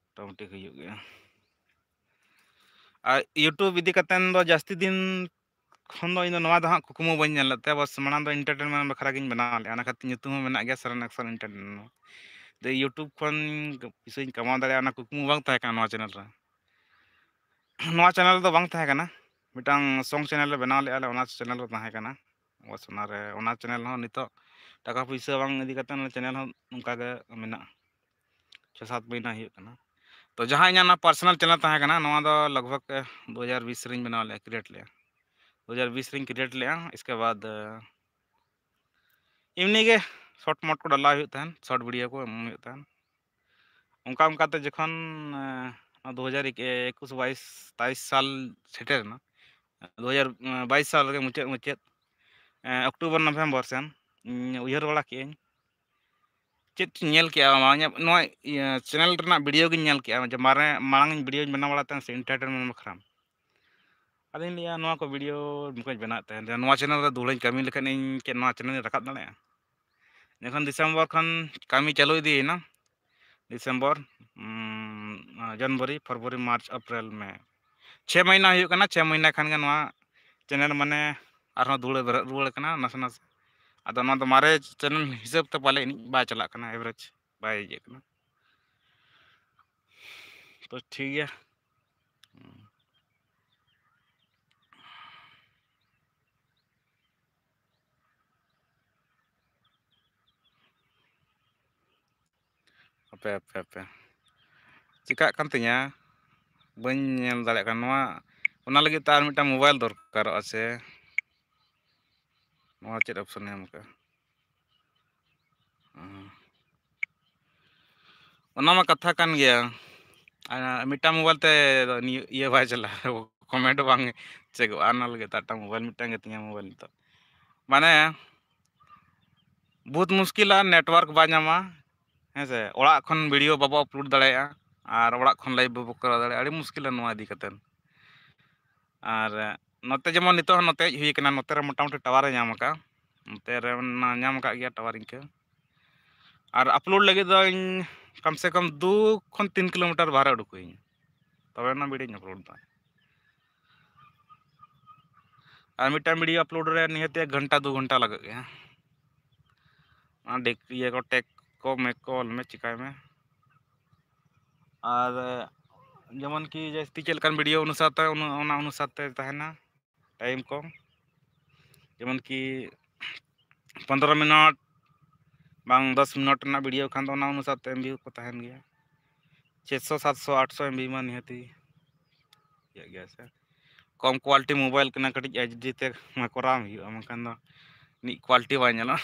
ᱢᱚᱴᱟᱢᱩᱴᱤ ᱦᱩᱭᱩᱜ ᱜᱮᱭᱟ᱾ ᱟᱨ YouTube ᱤᱫᱤ ᱠᱟᱛᱮᱱ ᱫᱚ ᱡᱟᱹᱥᱛᱤ ᱫᱤᱱ ᱠᱷᱚᱱ ᱫᱚ ᱤᱧ ᱫᱚ ᱱᱚᱣᱟ ᱫᱚ ᱦᱟᱸᱜ ᱠᱩᱠᱢᱩ ᱵᱟᱹᱧ ᱧᱮᱞ ᱞᱮᱫ ᱛᱟᱭᱟ, ᱵᱟᱥ ᱢᱟᱲᱟᱝ ᱫᱚ entertainment ᱵᱟᱠᱷᱨᱟ ᱜᱤᱧ ᱵᱮᱱᱟᱣ ᱞᱮᱫᱼᱟ, ᱚᱱᱟ ᱠᱷᱟᱹᱛᱤᱨ ᱧᱩᱛᱩᱢ ᱦᱚᱸ ᱢᱮᱱᱟᱜ ᱜᱮᱭᱟ ᱥᱟᱨᱮᱱ ᱮᱠᱥᱚᱱ ᱮᱱᱴᱟᱨᱴᱮᱱᱢᱮᱱᱴ᱾ ᱡᱮ YouTube ᱠᱷᱚᱱ ᱯᱩᱭᱥᱟᱹᱧ ᱠᱟᱢᱟᱣ ᱫᱟᱲᱮᱭᱟᱜᱼᱟ, ᱚᱱᱟ ᱠᱩᱠᱢᱩ ᱵᱟᱝ ᱛᱟᱦᱮᱸ ᱠᱟᱱᱟ ᱱᱚᱣᱟ ᱪᱮᱱᱮᱞ ᱨᱮ᱾ ᱱᱚᱣᱟ ᱪᱮᱱᱮᱞ ᱫᱚ ᱵᱟᱝ ᱛᱟᱦᱮᱸ ᱠᱟᱱᱟ, ᱢᱤᱫᱴᱟᱝ ᱥᱚᱝ ᱪᱮᱱᱮᱞ ᱞᱮ ᱵᱮᱱᱟᱣ ᱞᱮᱫᱼᱟ ᱞᱮ, ᱚᱱᱟ ᱪᱮᱱᱮᱞ ᱨᱮ ᱛᱟᱦᱮᱸ ᱠᱟᱱᱟ᱾ ᱵᱟᱥ ᱚᱱᱟᱨᱮ, ᱚᱱᱟ ᱪᱮᱱᱮᱞ ᱦᱚᱸ ᱱᱤᱛᱚᱜ ᱴᱟᱠᱟ ᱯᱩᱭᱥᱟᱹ ᱵᱟᱝ ᱤᱫᱤ ᱠᱟᱛᱮ ᱚᱱᱟ ᱪᱮᱱᱮᱞ ᱦᱚᱸ ᱚᱱᱠᱟ ᱜᱮ ᱢᱮᱱᱟᱜᱼᱟ᱾ ᱪᱷᱚ ᱥᱟᱛ ᱢᱟᱹᱦᱱᱟᱹ ᱦᱩᱭᱩᱜ ᱠᱟᱱᱟ᱾ ᱛᱚ ᱡᱟᱦᱟᱸ ᱤᱧᱟᱹᱜ ᱚᱱᱟ personal channel ᱛᱟᱦᱮᱸ ᱠᱟᱱᱟ, ᱱᱚᱣᱟ ᱫᱚ ᱞᱟᱜᱽ ᱵᱷᱟᱜᱽ ᱫᱩ ᱦᱟᱡᱟᱨ ᱵᱤᱥ ᱨᱤᱧ ᱵᱮᱱᱟᱣ ᱞᱮᱫᱼᱟ, create ᱞᱮᱫᱼᱟ᱾ ᱫᱩ ᱦᱟᱡᱟᱨ ᱵᱤᱥ ᱨᱤᱧ create ᱞᱮᱫᱼᱟ᱾ ᱤᱥᱠᱮ ᱵᱟᱫ, ᱮ, ᱮᱢᱱᱤ ᱜᱮ short ᱢᱳᱴ ᱠᱚ ᱰᱟᱞᱟᱣ ᱦᱩᱭᱩᱜ ᱛᱟᱦᱮᱱ, short video ᱠᱚ ᱮᱢ ᱦᱩᱭᱩᱜ ᱛᱟᱦᱮᱱ᱾ ᱚᱱᱠᱟ ᱚᱱᱠᱟᱛᱮ ᱡᱚᱠᱷᱚᱱ, ᱮ, ᱱᱚᱣᱟ ᱫᱩ ᱦᱟᱡᱟᱨ ᱮᱠᱩᱥ ᱵᱟᱭᱤᱥ ᱛᱟᱭᱤᱥ ᱥᱟᱞ ᱥᱮᱴᱮᱨ ᱮᱱᱟ, ᱫᱩ ᱦᱟᱡᱟᱨ ᱵᱟᱭᱤᱥ ᱥᱟᱞ ᱨᱮᱜᱮ ᱢᱩᱪᱟᱹᱫ ᱢᱩᱪᱟᱹᱫ, ᱮ, ᱚᱠᱴᱳᱵᱚᱨ ᱱᱚᱵᱷᱮᱢᱵᱚᱨ ᱥᱮᱱ, ᱤᱧ ᱩᱭᱦᱟᱹᱨ ᱵᱟᱲᱟ ᱠᱮᱜᱼᱟᱹᱧ, ᱪᱮᱫ ᱪᱚᱧ ᱧᱮᱞ ᱠᱮᱜᱼᱟ, ᱱᱚᱣᱟ, ᱱᱚᱣᱟ, ᱤᱭᱟᱹ, channel ᱨᱮᱱᱟᱜ video ᱜᱤᱧ ᱧᱮᱞ ᱠᱮᱜᱼᱟ, ᱡᱮ ᱢᱟᱨᱮ, ᱢᱟᱲᱟᱝ ᱤᱧ videoᱧ ᱵᱮᱱᱟᱣ ᱵᱟᱲᱟ ᱛᱟᱦᱮᱸᱫ ᱥᱮ entertainment ᱵᱟᱠᱷᱨᱟ᱾ ᱟᱫᱚᱧ ᱞᱟᱹᱭᱟ, ᱱᱚᱣᱟ ᱠᱚ video ᱵᱟᱠᱚᱧ ᱵᱮᱱᱟᱣᱮᱫ ᱛᱟᱦᱮᱸᱫ, ᱡᱮ ᱱᱚᱣᱟ channel ᱨᱮ ᱫᱩᱦᱲᱟᱹᱧ ᱠᱟᱹᱢᱤ ᱞᱮᱠᱷᱟᱱ ᱤᱧ ᱪᱮᱫ ᱱᱚᱣᱟ channel ᱤᱧ ᱨᱟᱠᱟᱵ ᱫᱟᱲᱮᱭᱟᱜᱼᱟ? ᱡᱚᱠᱷᱚᱱ ᱰᱤᱥᱮᱢᱵᱚᱨ ᱠᱷᱚᱱ ᱠᱟᱹᱢᱤ ᱪᱟᱹᱞᱩ ᱤᱫᱤᱭᱮᱱᱟ, ᱰᱤᱥᱮᱢᱵᱚᱨ, ᱩᱸ, ᱡᱟᱱᱩᱣᱟᱨᱤ, ᱯᱷᱮᱵᱽᱨᱩᱣᱟᱨᱤ, ᱢᱟᱨᱪ, ᱮᱯᱨᱤᱞ, ᱢᱮ, ᱪᱷᱮ ᱢᱟᱹᱦᱱᱟᱹ ᱦᱩᱭᱩᱜ ᱠᱟᱱᱟ᱾ ᱪᱷᱮ ᱢᱟᱹᱦᱱᱟᱹ ᱠᱷᱟᱱ ᱜᱮ ᱱᱚᱣᱟ channel ᱢᱟᱱᱮ ᱟᱨᱦᱚᱸ ᱫᱩᱦᱲᱟᱹ ᱵᱮᱨᱮᱫ ᱨᱩᱣᱟᱹᱲ ᱠᱟᱱᱟ ᱱᱟᱥᱮ ᱱᱟᱥᱮ᱾ ᱟᱫᱚ ᱱᱚᱣᱟ ᱫᱚ ᱢᱟᱨᱮ channel ᱦᱤᱥᱟᱹᱵ ᱛᱮ ᱯᱟᱞᱮ ᱮᱱᱮᱡ ᱵᱟᱭ ᱪᱟᱞᱟᱜ ᱠᱟᱱᱟ, average ᱵᱟᱭ ᱤᱭᱟᱹᱜ ᱠᱟᱱᱟ᱾ ᱛᱚ ᱴᱷᱤᱠ ᱜᱮᱭᱟ᱾ ᱦᱟᱯᱮ, ᱦᱟᱯᱮ, ᱦᱟᱯᱮ᱾ ᱪᱤᱠᱟᱹᱜ ᱠᱟᱱ ᱛᱤᱧᱟ? ᱵᱟᱹᱧ ᱧᱮᱞ ᱫᱟᱲᱮᱭᱟᱜ ᱠᱟᱱᱟ᱾ ᱱᱚᱣᱟ, ᱚᱱᱟ ᱞᱟᱹᱜᱤᱫ ᱛᱮ ᱟᱨ ᱢᱤᱫᱴᱟᱝ mobile ᱫᱚᱨᱠᱟᱨᱚᱜᱼᱟ ᱥᱮ? ᱱᱚᱣᱟ ᱪᱮᱫ option ᱮ ᱮᱢ ᱠᱟᱜᱼᱟ? ᱦᱩᱸ᱾ ᱚᱱᱟ ᱢᱟ ᱠᱟᱛᱷᱟ ᱠᱟᱱ ᱜᱮᱭᱟ᱾ ᱟᱨ ᱢᱤᱫᱴᱟᱝ mobile ᱛᱮ ᱱᱤᱭᱟᱹ ᱤᱭᱟᱹ ᱵᱟᱭ ᱪᱟᱞᱟᱜᱼᱟ, comment ᱵᱟᱝ checkᱚᱜᱼᱟ᱾ ᱚᱱᱟ ᱞᱟᱹᱜᱤᱫ ᱛᱮ ᱟᱨ ᱢᱤᱫᱴᱟᱝ mobile, ᱢᱤᱫᱴᱟᱝ ᱜᱮ ᱛᱤᱧᱟ mobile ᱱᱤᱛᱚᱜ᱾ ᱢᱟᱱᱮ, ᱵᱚᱦᱩᱛ ᱢᱩᱥᱠᱤᱞᱟ, network ᱵᱟᱭ ᱧᱟᱢᱟ, ᱦᱮᱸ ᱥᱮ? ᱚᱲᱟᱜ ᱠᱷᱚᱱ video ᱵᱟᱵᱚ upload ᱫᱟᱲᱮᱭᱟᱜᱼᱟ, ᱟᱨ ᱚᱲᱟᱜ ᱠᱷᱚᱱ live ᱵᱟᱵᱚ ᱠᱚᱨᱟᱣ ᱫᱟᱲᱮᱭᱟᱜᱼᱟ, ᱟᱹᱰᱤ ᱢᱩᱥᱠᱤᱞᱟ ᱱᱚᱣᱟ ᱤᱫᱤ ᱠᱟᱛᱮᱫ᱾ ᱟᱨ ᱱᱚᱛᱮ ᱡᱮᱢᱚᱱ ᱱᱤᱛᱚᱜ ᱦᱚᱸ ᱱᱚᱛᱮ ᱦᱮᱡ ᱦᱩᱭ ᱠᱟᱱᱟ, ᱱᱚᱛᱮ ᱨᱮ ᱢᱚᱴᱟᱢᱩᱴᱤ tower ᱮ ᱧᱟᱢ ᱟᱠᱟᱫ, ᱱᱚᱛᱮ ᱨᱮ ᱧᱟᱢ ᱟᱠᱟᱫ ᱜᱮᱭᱟ tower ᱤᱱᱠᱟᱹ᱾ ᱟᱨ upload ᱞᱟᱹᱜᱤᱫ ᱫᱚ ᱤᱧ ᱠᱚᱢ ᱥᱮ ᱠᱚᱢ ᱫᱩ ᱠᱷᱚᱱ ᱛᱤᱱ kilometer ᱵᱟᱦᱨᱮ ᱩᱰᱩᱠ ᱦᱩᱭᱟᱹᱧᱟ, ᱛᱚᱵᱮ ᱚᱱᱟ videoᱧ upload ᱮᱫᱟ᱾ ᱟᱨ ᱢᱤᱫᱴᱟᱝ video upload ᱨᱮ ᱱᱤᱦᱟᱹᱛ ᱮᱠ ᱜᱷᱚᱱᱴᱟ ᱫᱩ ᱜᱷᱚᱱᱴᱟ ᱞᱟᱜᱟᱜ ᱜᱮᱭᱟ᱾ ᱚᱱᱟ ᱰᱮᱠ-, ᱤᱭᱟᱹ ᱠᱚ, ᱴᱮᱠ ᱠᱚ, ᱢᱮᱠ ᱠᱚ, ᱚᱞ ᱢᱮ, ᱪᱤᱠᱟᱭ ᱢᱮ᱾ ᱟᱨ ᱡᱮᱢᱚᱱ ᱠᱤ ᱡᱟᱹᱥᱛᱤ ᱪᱮᱫ ᱞᱮᱠᱟᱱ video ᱚᱱᱩᱥᱟᱨ ᱛᱮ, ᱚᱱᱟ, ᱚᱱᱟ ᱚᱱᱩᱥᱟᱨ ᱛᱮ ᱛᱟᱦᱮᱱᱟ time ᱠᱚ᱾ ᱡᱮᱢᱚᱱ ᱠᱤ ᱯᱚᱱᱫᱽᱨᱚ ᱢᱤᱱᱤᱴ ᱵᱟᱝ ᱫᱚᱥ ᱢᱤᱱᱤᱴ ᱨᱮᱱᱟᱜ video ᱠᱷᱟᱱ ᱫᱚ ᱚᱱᱟ ᱚᱱᱩᱥᱟᱨ ᱛᱮ MB ᱠᱚ ᱛᱟᱦᱮᱱ ᱜᱮᱭᱟ᱾ ᱪᱷᱮᱥᱚ, ᱥᱟᱛᱥᱚ, ᱟᱴᱥᱚ MB ᱢᱟ ᱱᱤᱦᱟᱹᱛᱤ ᱤᱭᱟᱹᱜ ᱜᱮᱭᱟ ᱥᱮ᱾ ᱠᱚᱢ quality mobile ᱠᱟᱱᱟ, ᱠᱟᱹᱴᱤᱡ HD ᱛᱮ ᱢᱟ ᱠᱚᱨᱟᱣ ᱦᱩᱭᱩᱜᱼᱟ, ᱵᱟᱝᱠᱷᱟᱱ ᱫᱚ ᱢᱤᱫ quality ᱵᱟᱭ ᱧᱮᱞᱚᱜᱼᱟ᱾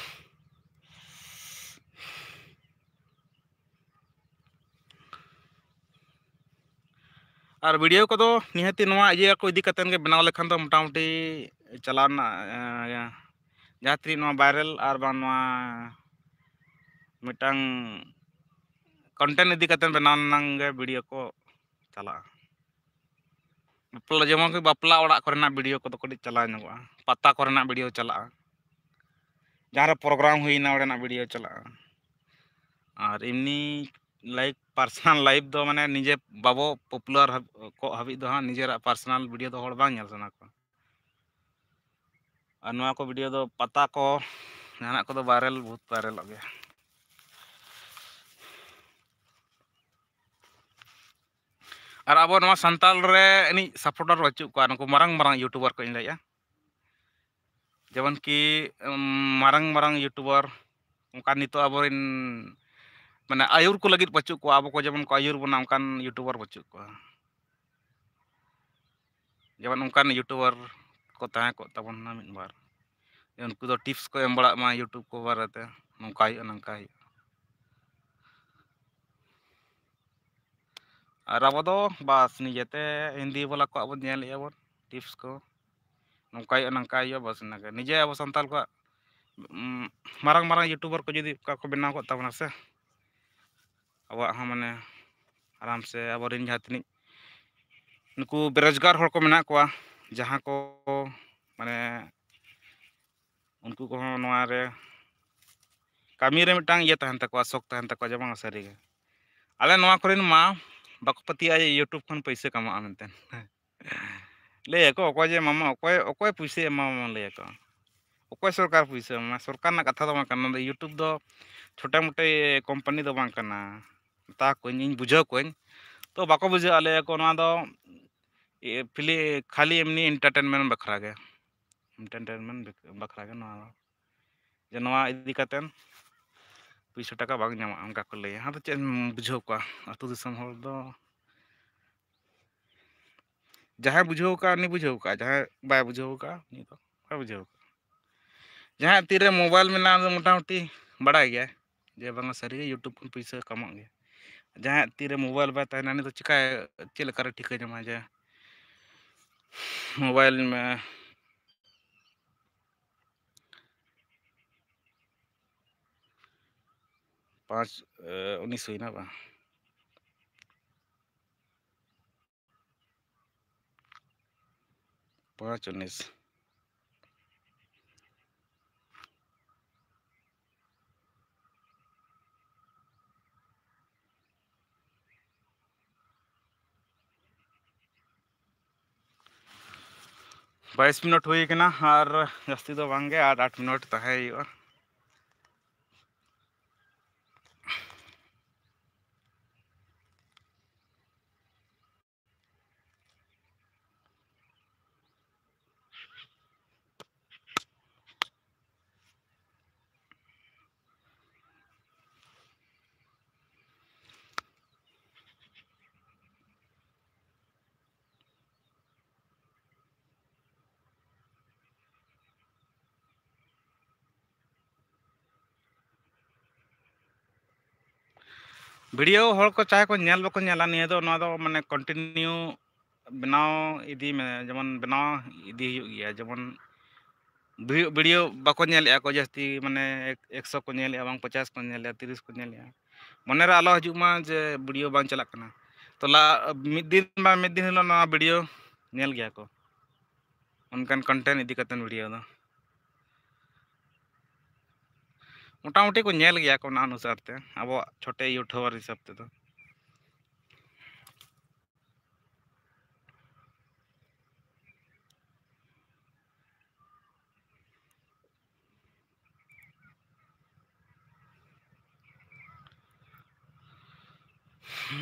ᱟᱨ video ᱠᱚᱫᱚ ᱱᱤᱦᱟᱹᱛᱤ ᱱᱚᱣᱟ ᱤᱭᱟᱹ ᱠᱚ ᱤᱫᱤ ᱠᱟᱛᱮᱫ ᱜᱮ ᱵᱮᱱᱟᱣ ᱞᱮᱠᱷᱟᱱ ᱫᱚ ᱢᱚᱴᱟᱢᱩᱴᱤ ᱪᱟᱞᱟᱣ ᱨᱮᱱᱟᱜ, ᱮᱸ, ᱡᱟᱦᱟᱸ ᱛᱤᱱᱟᱹᱜ ᱱᱚᱣᱟ viral ᱟᱨ ᱵᱟᱝ ᱱᱚᱣᱟ ᱢᱤᱫᱴᱟᱝ content ᱤᱫᱤ ᱠᱟᱛᱮᱫ ᱵᱮᱱᱟᱣ ᱨᱮᱱᱟᱝ ᱜᱮ video ᱠᱚ ᱪᱟᱞᱟᱜᱼᱟ᱾ ᱵᱟᱯᱞᱟ, ᱡᱮᱢᱚᱱ ᱠᱤ ᱵᱟᱯᱞᱟ ᱚᱲᱟᱜ ᱠᱚᱨᱮᱱᱟᱜ video ᱠᱚᱫᱚ ᱠᱟᱹᱴᱤᱡ ᱪᱟᱞᱟᱣ ᱧᱚᱜᱚᱜᱼᱟ, ᱯᱟᱛᱟ ᱠᱚᱨᱮᱱᱟᱜ video ᱪᱟᱞᱟᱜᱼᱟ, ᱡᱟᱦᱟᱸ ᱨᱮ program ᱦᱩᱭᱱᱟ ᱚᱸᱰᱮᱱᱟᱜ video ᱪᱟᱞᱟᱜᱼᱟ᱾ ᱟᱨ ᱮᱢᱱᱤ life, personal life ᱫᱚ ᱢᱟᱱᱮ ᱱᱤᱡᱮ ᱵᱟᱵᱚ popular ᱦᱟᱵ-, ᱠᱚᱜ ᱦᱟᱹᱵᱤᱡ ᱫᱚ ᱦᱟᱸᱜ ᱱᱤᱡᱮᱨᱟᱜ personal video ᱫᱚ ᱦᱚᱲ ᱵᱟᱝ ᱧᱮᱞ ᱥᱟᱱᱟ ᱠᱚᱣᱟ᱾ ᱟᱨ ᱱᱚᱣᱟ ᱠᱚ video ᱫᱚ ᱯᱟᱛᱟ ᱠᱚ ᱡᱟᱦᱟᱱᱟᱜ ᱠᱚᱫᱚ viral, ᱵᱚᱦᱩᱛ viralᱚᱜ ᱜᱮᱭᱟ᱾ ᱟᱨ ᱟᱵᱚ ᱱᱚᱣᱟ ᱥᱟᱱᱛᱟᱲ ᱨᱮ ᱤᱱᱤᱡ supporter ᱵᱟᱹᱪᱩᱜ ᱠᱚᱣᱟ, ᱱᱩᱠᱩ ᱢᱟᱨᱟᱝ ᱢᱟᱨᱟᱝ YouTuber ᱠᱚ ᱤᱧ ᱞᱟᱹᱭᱮᱜᱼᱟ᱾ ᱡᱮᱢᱚᱱ ᱠᱤ, ᱩᱢ, ᱢᱟᱨᱟᱝ ᱢᱟᱨᱟᱝ YouTuber ᱚᱱᱠᱟ ᱱᱤᱛᱚᱜ ᱟᱵᱚᱨᱮᱱ ᱢᱟᱱᱮ ᱟᱹᱭᱩᱨ ᱠᱚ ᱞᱟᱹᱜᱤᱫ ᱵᱟᱹᱪᱩᱜ ᱠᱚᱣᱟ, ᱟᱵᱚ ᱠᱚ ᱡᱮᱢᱚᱱ ᱠᱚ ᱟᱹᱭᱩᱨ ᱵᱚᱱᱟ ᱚᱱᱠᱟᱱ YouTuber ᱵᱟᱹᱪᱩᱜ ᱠᱚᱣᱟ᱾ ᱡᱮᱢᱚᱱ ᱚᱱᱠᱟᱱ YouTuber ᱠᱚ ᱛᱟᱦᱮᱸ ᱠᱚᱜ ᱛᱟᱵᱚᱱᱟ ᱢᱤᱫ ᱵᱟᱨ, ᱡᱮ ᱩᱱᱠᱩ ᱫᱚ tips ᱠᱚ ᱮᱢ ᱵᱟᱲᱟᱜ ᱢᱟ YouTube ᱠᱚ ᱵᱟᱨᱮᱛᱮ, ᱱᱚᱝᱠᱟ ᱦᱩᱭᱩᱜᱼᱟ, ᱱᱚᱝᱠᱟ ᱦᱩᱭᱩᱜᱼᱟ᱾ ᱟᱨ ᱟᱵᱚ ᱫᱚ ᱵᱟᱥ ᱱᱤᱡᱮᱛᱮ ᱦᱤᱱᱫᱤ ᱵᱟᱞᱟ ᱠᱚᱣᱟᱜ ᱵᱚᱱ ᱧᱮᱞᱮᱫᱼᱟ ᱵᱚᱱ, tips ᱠᱚ, ᱱᱚᱝᱠᱟ ᱦᱩᱭᱩᱜᱼᱟ, ᱱᱚᱝᱠᱟ ᱦᱩᱭᱩᱜᱼᱟ, ᱵᱟᱥ ᱤᱱᱟᱹᱜᱮ᱾ ᱱᱤᱡᱮ ᱟᱵᱚ ᱥᱟᱱᱛᱟᱲ ᱠᱚᱣᱟᱜ, ᱩᱸ, ᱢᱟᱨᱟᱝ ᱢᱟᱨᱟᱝ YouTuber ᱠᱚ ᱡᱩᱫᱤ ᱚᱱᱠᱟ ᱠᱚ ᱵᱮᱱᱟᱣ ᱠᱚᱜ ᱛᱟᱵᱚᱱᱟ ᱥᱮ, ᱟᱵᱚᱣᱟᱜ ᱦᱚᱸ ᱢᱟᱱᱮ ᱟᱨᱟᱢ ᱥᱮ ᱟᱵᱚᱨᱮᱱ ᱡᱟᱦᱟᱸ ᱛᱤᱱᱟᱹᱜ ᱱᱩᱠᱩ ᱵᱮᱨᱳᱡᱽᱜᱟᱨ ᱦᱚᱲ ᱠᱚ ᱢᱮᱱᱟᱜ ᱠᱚᱣᱟ, ᱡᱟᱦᱟᱸ ᱠᱚ ᱢᱟᱱᱮ ᱩᱱᱠᱩ ᱠᱚᱦᱚᱸ ᱱᱚᱣᱟ ᱨᱮ ᱠᱟᱹᱢᱤ ᱨᱮ ᱢᱤᱫᱴᱟᱝ ᱤᱭᱟᱹ ᱛᱟᱦᱮᱱ ᱛᱟᱠᱚᱣᱟ, ᱥᱚᱠ ᱛᱟᱦᱮᱱ ᱛᱟᱠᱚᱣᱟ ᱡᱮ ᱵᱟᱝ ᱥᱟᱹᱨᱤᱜᱮ᱾ ᱟᱞᱮ ᱱᱚᱣᱟ ᱠᱚᱨᱮᱱ ᱢᱟ ᱵᱟᱠᱚ ᱯᱟᱹᱛᱭᱟᱹᱜᱼᱟ ᱡᱮ YouTube ᱠᱷᱚᱱ ᱯᱩᱭᱥᱟᱹ ᱠᱟᱢᱟᱜᱼᱟ ᱢᱮᱱᱛᱮ᱾ ᱞᱟᱹᱭᱟᱠᱚ ᱚᱠᱚᱭ ᱡᱮ ᱮᱢᱟᱢᱟ, ᱚᱠᱚᱭ ᱚᱠᱚᱭ ᱯᱩᱭᱥᱟᱹᱭ ᱮᱢᱟᱢᱟ ᱞᱟᱹᱭᱟᱠᱚ? ᱚᱠᱚᱭ ᱥᱚᱨᱠᱟᱨ ᱯᱩᱭᱥᱟᱹ ᱮᱢᱟᱢᱟ? ᱥᱚᱨᱠᱟᱨ ᱨᱮᱱᱟᱜ ᱠᱟᱛᱷᱟ ᱫᱚ ᱵᱟᱝ ᱠᱟᱱᱟ, ᱱᱚᱣᱟ ᱫᱚ YouTube ᱫᱚ ᱪᱷᱳᱴᱟ ᱢᱳᱴᱮ ᱠᱳᱢᱯᱟᱱᱤ ᱫᱚ ᱵᱟᱝ ᱠᱟᱱᱟ᱾ ᱢᱮᱛᱟ ᱠᱚᱣᱟᱧ, ᱤᱧ ᱵᱩᱡᱷᱟᱹᱣ ᱠᱚᱣᱟᱧ, ᱛᱚ ᱵᱟᱠᱚ ᱵᱩᱡᱷᱟᱹᱜᱼᱟ᱾ ᱞᱟᱹᱭᱟᱠᱚ ᱱᱚᱣᱟ ᱫᱚ ᱮ, ᱠᱷᱟᱹᱞᱤ ᱮᱢᱱᱤ entertainment ᱵᱟᱠᱷᱨᱟ ᱜᱮ, entertainment ᱵᱟᱠᱷᱨᱟ ᱜᱮ ᱱᱚᱣᱟ ᱫᱚ᱾ ᱡᱮ ᱱᱚᱣᱟ ᱤᱫᱤ ᱠᱟᱛᱮᱫ ᱯᱩᱭᱥᱟᱹ ᱴᱟᱠᱟ ᱵᱟᱝ ᱧᱟᱢᱚᱜᱼᱟ, ᱚᱱᱠᱟ ᱠᱚ ᱞᱟᱹᱭᱟ᱾ ᱟᱫᱚ ᱪᱮᱫ ᱮᱢ ᱵᱩᱡᱷᱟᱹᱣ ᱠᱚᱣᱟ? ᱟᱹᱛᱩ ᱫᱤᱥᱚᱢ ᱦᱚᱲ ᱫᱚ ᱡᱟᱦᱟᱸᱭ ᱵᱩᱡᱷᱟᱹᱣ ᱠᱟᱜᱼᱟ, ᱩᱱᱤ ᱵᱩᱡᱷᱟᱹᱣ ᱠᱟᱜᱼᱟ, ᱡᱟᱦᱟᱸᱭ ᱵᱟᱭ ᱵᱩᱡᱷᱟᱹᱣ ᱠᱟᱜᱼᱟ, ᱩᱱᱤ ᱫᱚ ᱵᱟᱭ ᱵᱩᱡᱷᱟᱹᱣ ᱠᱟᱜᱼᱟ᱾ ᱡᱟᱦᱟᱸᱭᱟᱜ ᱛᱤᱨᱮ mobile ᱢᱮᱱᱟᱜᱼᱟ, ᱩᱱᱤ ᱫᱚ ᱢᱚᱴᱟᱢᱩᱴᱤ ᱵᱟᱲᱟᱭ ᱜᱮᱭᱟᱭ ᱡᱮ ᱵᱟᱝᱟ ᱥᱟᱹᱨᱤᱜᱮ YouTube ᱠᱷᱚᱱ ᱯᱩᱭᱥᱟᱹ ᱠᱟᱢᱟᱜ ᱜᱮᱭᱟ᱾ ᱡᱟᱦᱟᱸᱭᱟᱜ ᱛᱤᱨᱮ mobile ᱵᱟᱭ ᱛᱟᱦᱮᱱᱟ, ᱩᱱᱤ ᱫᱚ ᱪᱤᱠᱟᱹᱭ, ᱪᱮᱫ ᱞᱮᱠᱟᱨᱮ ᱴᱷᱤᱠᱟᱹ ᱧᱟᱢᱟ ᱡᱮ mobile ᱢᱮ ᱯᱟᱸᱪ, ᱮ, ᱩᱱᱤᱥ ᱦᱩᱭᱱᱟ ᱵᱟᱝ? ᱯᱟᱸᱪ ᱩᱱᱤᱥ᱾ ᱵᱟᱭᱤᱥ ᱢᱤᱱᱤᱴ ᱦᱩᱭ ᱠᱟᱱᱟ, ᱟᱨ ᱡᱟᱹᱥᱛᱤ ᱫᱚ ᱵᱟᱝ ᱜᱮ, ᱟᱨ ᱟᱴ ᱢᱤᱱᱤᱴ ᱛᱟᱦᱮᱸ ᱦᱩᱭᱩᱜᱼᱟ᱾ video ᱦᱚᱲ ᱠᱚ ᱪᱟᱦᱮ ᱠᱚ ᱧᱮᱞ ᱵᱟᱠᱚ ᱧᱮᱞᱟ, ᱱᱤᱭᱟᱹ ᱫᱚ, ᱱᱚᱣᱟ ᱫᱚ ᱢᱟᱱᱮ continue ᱵᱮᱱᱟᱣ ᱤᱫᱤ ᱢᱮ, ᱡᱮᱢᱚᱱ ᱵᱮᱱᱟᱣ ᱤᱫᱤ ᱦᱩᱭᱩᱜ ᱜᱮᱭᱟ᱾ ᱡᱮᱢᱚᱱ video, video ᱵᱟᱠᱚ ᱧᱮᱞᱮᱜᱼᱟ ᱠᱚ ᱡᱟᱹᱥᱛᱤ, ᱢᱟᱱᱮ ᱮᱠ-, ᱮᱠᱥᱚ ᱠᱚ ᱧᱮᱞᱮᱜᱼᱟ, ᱵᱟᱝ ᱯᱚᱪᱟᱥ ᱠᱚ ᱧᱮᱞᱮᱜᱼᱟ, ᱛᱤᱨᱤᱥ ᱠᱚ ᱧᱮᱞᱮᱜᱼᱟ᱾ ᱢᱚᱱᱮᱨᱮ ᱟᱞᱚ ᱦᱤᱡᱩᱜ ᱢᱟ ᱡᱮ video ᱵᱟᱝ ᱪᱟᱞᱟᱜ ᱠᱟᱱᱟ᱾ ᱛᱚ ᱞᱟ-, ᱢᱤᱫ ᱫᱤᱱ ᱵᱟᱝ ᱢᱤᱫ ᱫᱤᱱ ᱦᱤᱞᱳᱜ ᱱᱚᱣᱟ video ᱧᱮᱞ ᱜᱮᱭᱟ ᱠᱚ, ᱚᱱᱠᱟᱱ content ᱤᱫᱤ ᱠᱟᱛᱮ video ᱫᱚ᱾ ᱢᱚᱴᱟᱢᱩᱴᱤ ᱠᱚ ᱧᱮᱞ ᱜᱮᱭᱟ ᱠᱚ ᱚᱱᱟ ᱚᱱᱩᱥᱟᱨ ᱛᱮ, ᱟᱵᱚᱣᱟᱜ ᱪᱷᱳᱴᱮ YouTuber ᱦᱤᱥᱟᱹᱵ ᱛᱮᱫᱚ᱾ Continue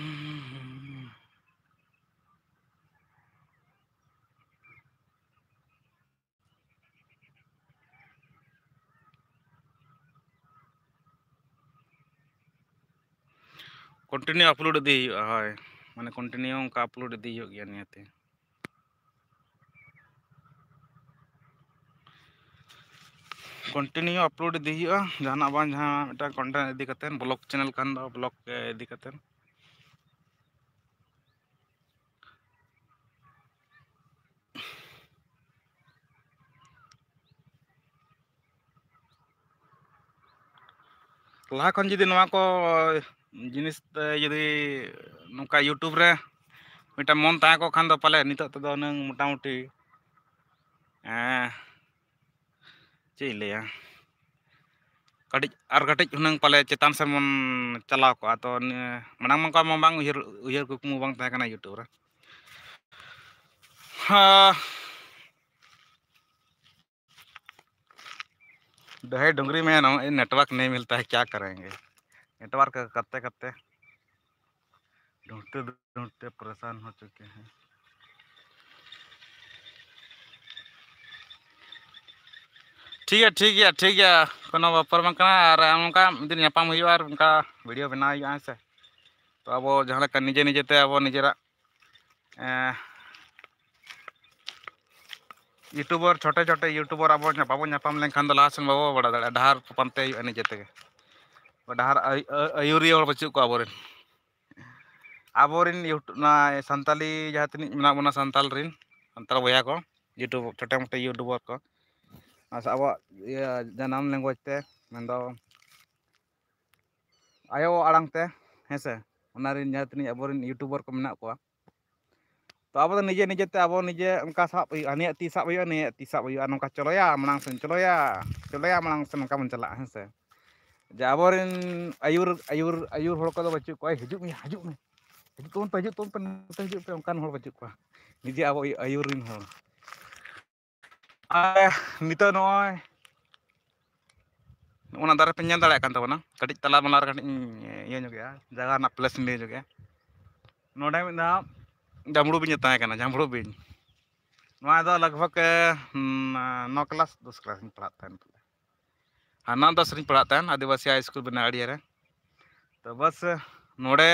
upload ᱤᱫᱤ ᱦᱩᱭᱩᱜᱼᱟ᱾ ᱦᱳᱭ, ᱢᱟᱱᱮ continue ᱚᱱᱠᱟ upload ᱤᱫᱤ ᱦᱩᱭᱩᱜ ᱜᱮᱭᱟ ᱱᱤᱭᱟᱹᱛᱮ᱾ Continue upload ᱤᱫᱤ ᱦᱩᱭᱩᱜᱼᱟ, ᱡᱟᱦᱟᱱᱟᱜ ᱵᱟᱝ ᱡᱟᱦᱟᱸ ᱢᱤᱫᱴᱟᱝ content ᱤᱫᱤ ᱠᱟᱛᱮᱫ, vlog channel ᱠᱷᱟᱱ ᱫᱚ vlog ᱤᱫᱤ ᱠᱟᱛᱮᱫ᱾ ᱞᱟᱦᱟ ᱠᱷᱚᱱ ᱡᱩᱫᱤ ᱱᱚᱣᱟ ᱠᱚ ᱡᱤᱱᱤᱥ ᱛᱮ ᱡᱩᱫᱤ ᱱᱚᱝᱠᱟ YouTube ᱨᱮ ᱢᱤᱫᱴᱟᱝ ᱢᱚᱱ ᱛᱟᱦᱮᱸ ᱠᱚᱜ ᱠᱷᱟᱱ ᱫᱚ ᱯᱟᱞᱮ ᱱᱤᱛᱚᱜ ᱛᱮᱫᱚ ᱦᱩᱱᱟᱹᱝ ᱢᱚᱴᱟᱢᱩᱴᱤ, ᱮᱸ, ᱪᱮᱫ ᱤᱧ ᱞᱟᱹᱭᱟ, ᱠᱟᱹᱴᱤᱡ ᱟᱨ ᱠᱟᱹᱴᱤᱡ ᱦᱩᱱᱟᱹᱝ ᱯᱟᱞᱮ ᱪᱮᱛᱟᱱ ᱥᱮᱱ ᱵᱚᱱ ᱪᱟᱞᱟᱣ ᱠᱚᱜᱼᱟ᱾ ᱛᱚ ᱱᱤᱭᱟᱹ ᱢᱟᱲᱟᱝ ᱢᱟ ᱚᱱᱠᱟ ᱢᱟ ᱵᱟᱝ ᱩᱭᱦᱟᱹᱨ, ᱩᱭᱦᱟᱹᱨ ᱠᱩᱠᱢᱩ ᱵᱟᱝ ᱛᱟᱦᱮᱸ ᱠᱟᱱᱟ YouTube ᱨᱮ᱾ ᱦᱮᱸ, ᱰᱟᱹᱦᱮ ᱰᱩᱝᱨᱤ ᱢᱮ, ᱱᱚᱜᱼᱚᱭ network नहीं मिलता है, क्या करेंगे? Network करते करते ढूंढते ढूंढते परेशान हो चुके हैं। ᱴᱷᱤᱠ ᱜᱮᱭᱟ, ᱴᱷᱤᱠ ᱜᱮᱭᱟ, ᱴᱷᱤᱠ ᱜᱮᱭᱟ, ᱠᱳᱱᱳ ᱵᱮᱯᱟᱨ ᱵᱟᱝ ᱠᱟᱱᱟ᱾ ᱟᱨ ᱱᱚᱝᱠᱟ ᱢᱤᱫ ᱫᱤᱱ ᱧᱟᱯᱟᱢ ᱦᱩᱭᱩᱜᱼᱟ ᱟᱨ ᱚᱱᱠᱟ video ᱵᱮᱱᱟᱣ ᱦᱩᱭᱩᱜᱼᱟ, ᱦᱮᱸ ᱥᱮ᱾ ᱛᱚ ᱟᱵᱚ ᱡᱟᱦᱟᱸ ᱞᱮᱠᱟ ᱱᱤᱡᱮ ᱱᱤᱡᱮᱛᱮ ᱟᱵᱚ ᱱᱤᱡᱮᱨᱟᱜ, ᱮᱸ, YouTuber, ᱪᱷᱳᱴᱮ ᱪᱷᱳᱴᱮ YouTuber ᱟᱵᱚ ᱧᱟ-, ᱵᱟᱵᱚ ᱧᱟᱯᱟᱢ ᱞᱮᱱᱠᱷᱟᱱ ᱫᱚ ᱞᱟᱦᱟ ᱥᱮᱱ ᱵᱟᱵᱚ ᱵᱟᱲᱟᱭ ᱫᱟᱲᱮᱭᱟᱜᱼᱟ᱾ ᱰᱟᱦᱟᱨ ᱯᱟᱱᱛᱮ ᱦᱩᱭᱩᱜᱼᱟ ᱱᱤᱡᱮ ᱛᱮᱜᱮ᱾ ᱰᱟᱦᱟᱨ ᱟᱹᱭ-, ᱟᱹ-, ᱟᱹᱭᱩᱨᱤᱭᱟᱹ ᱦᱚᱲ ᱵᱟᱹᱪᱩᱜ ᱠᱚᱣᱟ ᱟᱵᱚᱨᱮᱱ᱾ ᱟᱵᱚᱨᱮᱱ YouTube, ᱱᱚᱣᱟ ᱥᱟᱱᱛᱟᱞᱤ ᱡᱟᱦᱟᱸ ᱛᱤᱱᱟᱹᱜ ᱢᱮᱱᱟᱜ ᱵᱚᱱᱟ, ᱥᱟᱱᱛᱟᱞ ᱨᱮᱱ, ᱥᱟᱱᱛᱟᱲ ᱵᱚᱭᱦᱟ ᱠᱚ, YouTube, ᱪᱷᱳᱴᱮ ᱢᱳᱴᱮ YouTuber ᱠᱚ, ᱟᱨ ᱟᱵᱚᱣᱟᱜ ᱤᱭᱟᱹ ᱡᱟᱱᱟᱢ language ᱛᱮ, ᱢᱮᱱᱫᱚ ᱟᱭᱳ ᱟᱲᱟᱝ ᱛᱮ, ᱦᱮᱸ ᱥᱮ, ᱚᱱᱟ ᱨᱮᱱ ᱡᱟᱦᱟᱸ ᱛᱤᱱᱟᱹᱜ ᱟᱵᱚᱨᱮᱱ YouTuber ᱠᱚ ᱢᱮᱱᱟᱜ ᱠᱚᱣᱟ, ᱛᱚ ᱟᱵᱚ ᱫᱚ ᱱᱤᱡᱮ ᱱᱤᱡᱮ ᱛᱮ ᱟᱵᱚ ᱱᱤᱡᱮ ᱚᱱᱠᱟ ᱥᱟᱵ ᱦᱩᱭᱩᱜᱼᱟ, ᱦᱟᱹᱱᱤᱭᱟᱜ ᱛᱤ ᱥᱟᱵ ᱦᱩᱭᱩᱜᱼᱟ, ᱱᱤᱭᱟᱹ ᱛᱤ ᱥᱟᱵ ᱦᱩᱭᱩᱜᱼᱟ, ᱱᱚᱝᱠᱟ ᱪᱚᱞᱚᱭᱟ ᱢᱟᱲᱟᱝ ᱥᱮᱱ, ᱪᱚᱞᱚᱭᱟ, ᱪᱚᱞᱚᱭᱟ ᱢᱟᱲᱟᱝ ᱥᱮᱱ, ᱱᱚᱝᱠᱟ ᱵᱚᱱ ᱪᱟᱞᱟᱜᱼᱟ, ᱦᱮᱸ ᱥᱮ᱾ ᱡᱮ ᱟᱵᱚᱨᱮᱱ ᱟᱹᱭᱩᱨ, ᱟᱹᱭᱩᱨ, ᱟᱹᱭᱩᱨ ᱦᱚᱲ ᱠᱚᱫᱚ ᱵᱟᱹᱪᱩᱜ ᱠᱚᱣᱟ, "ᱦᱤᱡᱩᱜ ᱢᱮ, ᱦᱤᱡᱩᱜ ᱢᱮ, ᱦᱤᱡᱩᱜ ᱛᱟᱵᱚᱱ ᱯᱮ, ᱦᱤᱡᱩᱜ ᱛᱟᱵᱚᱱ ᱯᱮ, ᱱᱚᱛᱮ ᱦᱤᱡᱩᱜ ᱯᱮ", ᱚᱱᱠᱟᱱ ᱦᱚᱲ ᱵᱟᱹᱪᱩᱜ ᱠᱚᱣᱟ᱾ ᱱᱤᱡᱮ ᱟᱵᱚ ᱟᱹᱭᱩᱨ ᱨᱮᱱ ᱦᱚᱲ᱾ ᱟᱨ ᱱᱤᱛᱚᱜ ᱱᱚᱜᱼᱚᱭ ᱚᱱᱟ ᱫᱟᱨᱮ ᱯᱮ ᱧᱮᱞ ᱫᱟᱲᱮᱭᱟᱜ ᱠᱟᱱ ᱛᱟᱵᱚᱱᱟ᱾ ᱠᱟᱹᱴᱤᱡ ᱛᱟᱞᱟ ᱢᱟᱞᱟ ᱨᱮ ᱠᱟᱹᱴᱤᱡ ᱤᱧ ᱤᱭᱟᱹ ᱧᱚᱜᱮᱜᱼᱟ, ᱡᱟᱭᱜᱟ ᱨᱮᱱᱟᱜ place ᱤᱧ ᱞᱟᱹᱭ ᱧᱚᱜᱮᱜᱼᱟ᱾ ᱱᱚᱰᱮ ᱢᱤᱫ ᱫᱷᱟᱣ ᱡᱟᱢᱲᱩ ᱵᱤᱧ ᱮ ᱛᱟᱦᱮᱸ ᱠᱟᱱᱟ, ᱡᱟᱢᱲᱩ ᱵᱤᱧ᱾ ᱱᱚᱣᱟ ᱫᱚ ᱞᱟᱜᱽ ᱵᱷᱟᱜᱽ, ᱮ, ᱱᱚ ᱠᱞᱟᱥ, ᱫᱚᱥ ᱠᱞᱟᱥ ᱤᱧ ᱯᱟᱲᱦᱟᱜ ᱛᱟᱦᱮᱱ᱾ ᱦᱟᱱᱟ ᱫᱚᱥ ᱨᱤᱧ ᱯᱟᱲᱦᱟᱜ ᱛᱟᱦᱮᱱ, ᱟᱹᱫᱤᱵᱟᱹᱥᱤ ᱦᱟᱭ ᱥᱠᱩᱞ ᱵᱮᱱᱟᱜᱟᱲᱤᱭᱟᱹ ᱨᱮ᱾ ᱛᱚ ᱵᱟᱥ, ᱱᱚᱰᱮ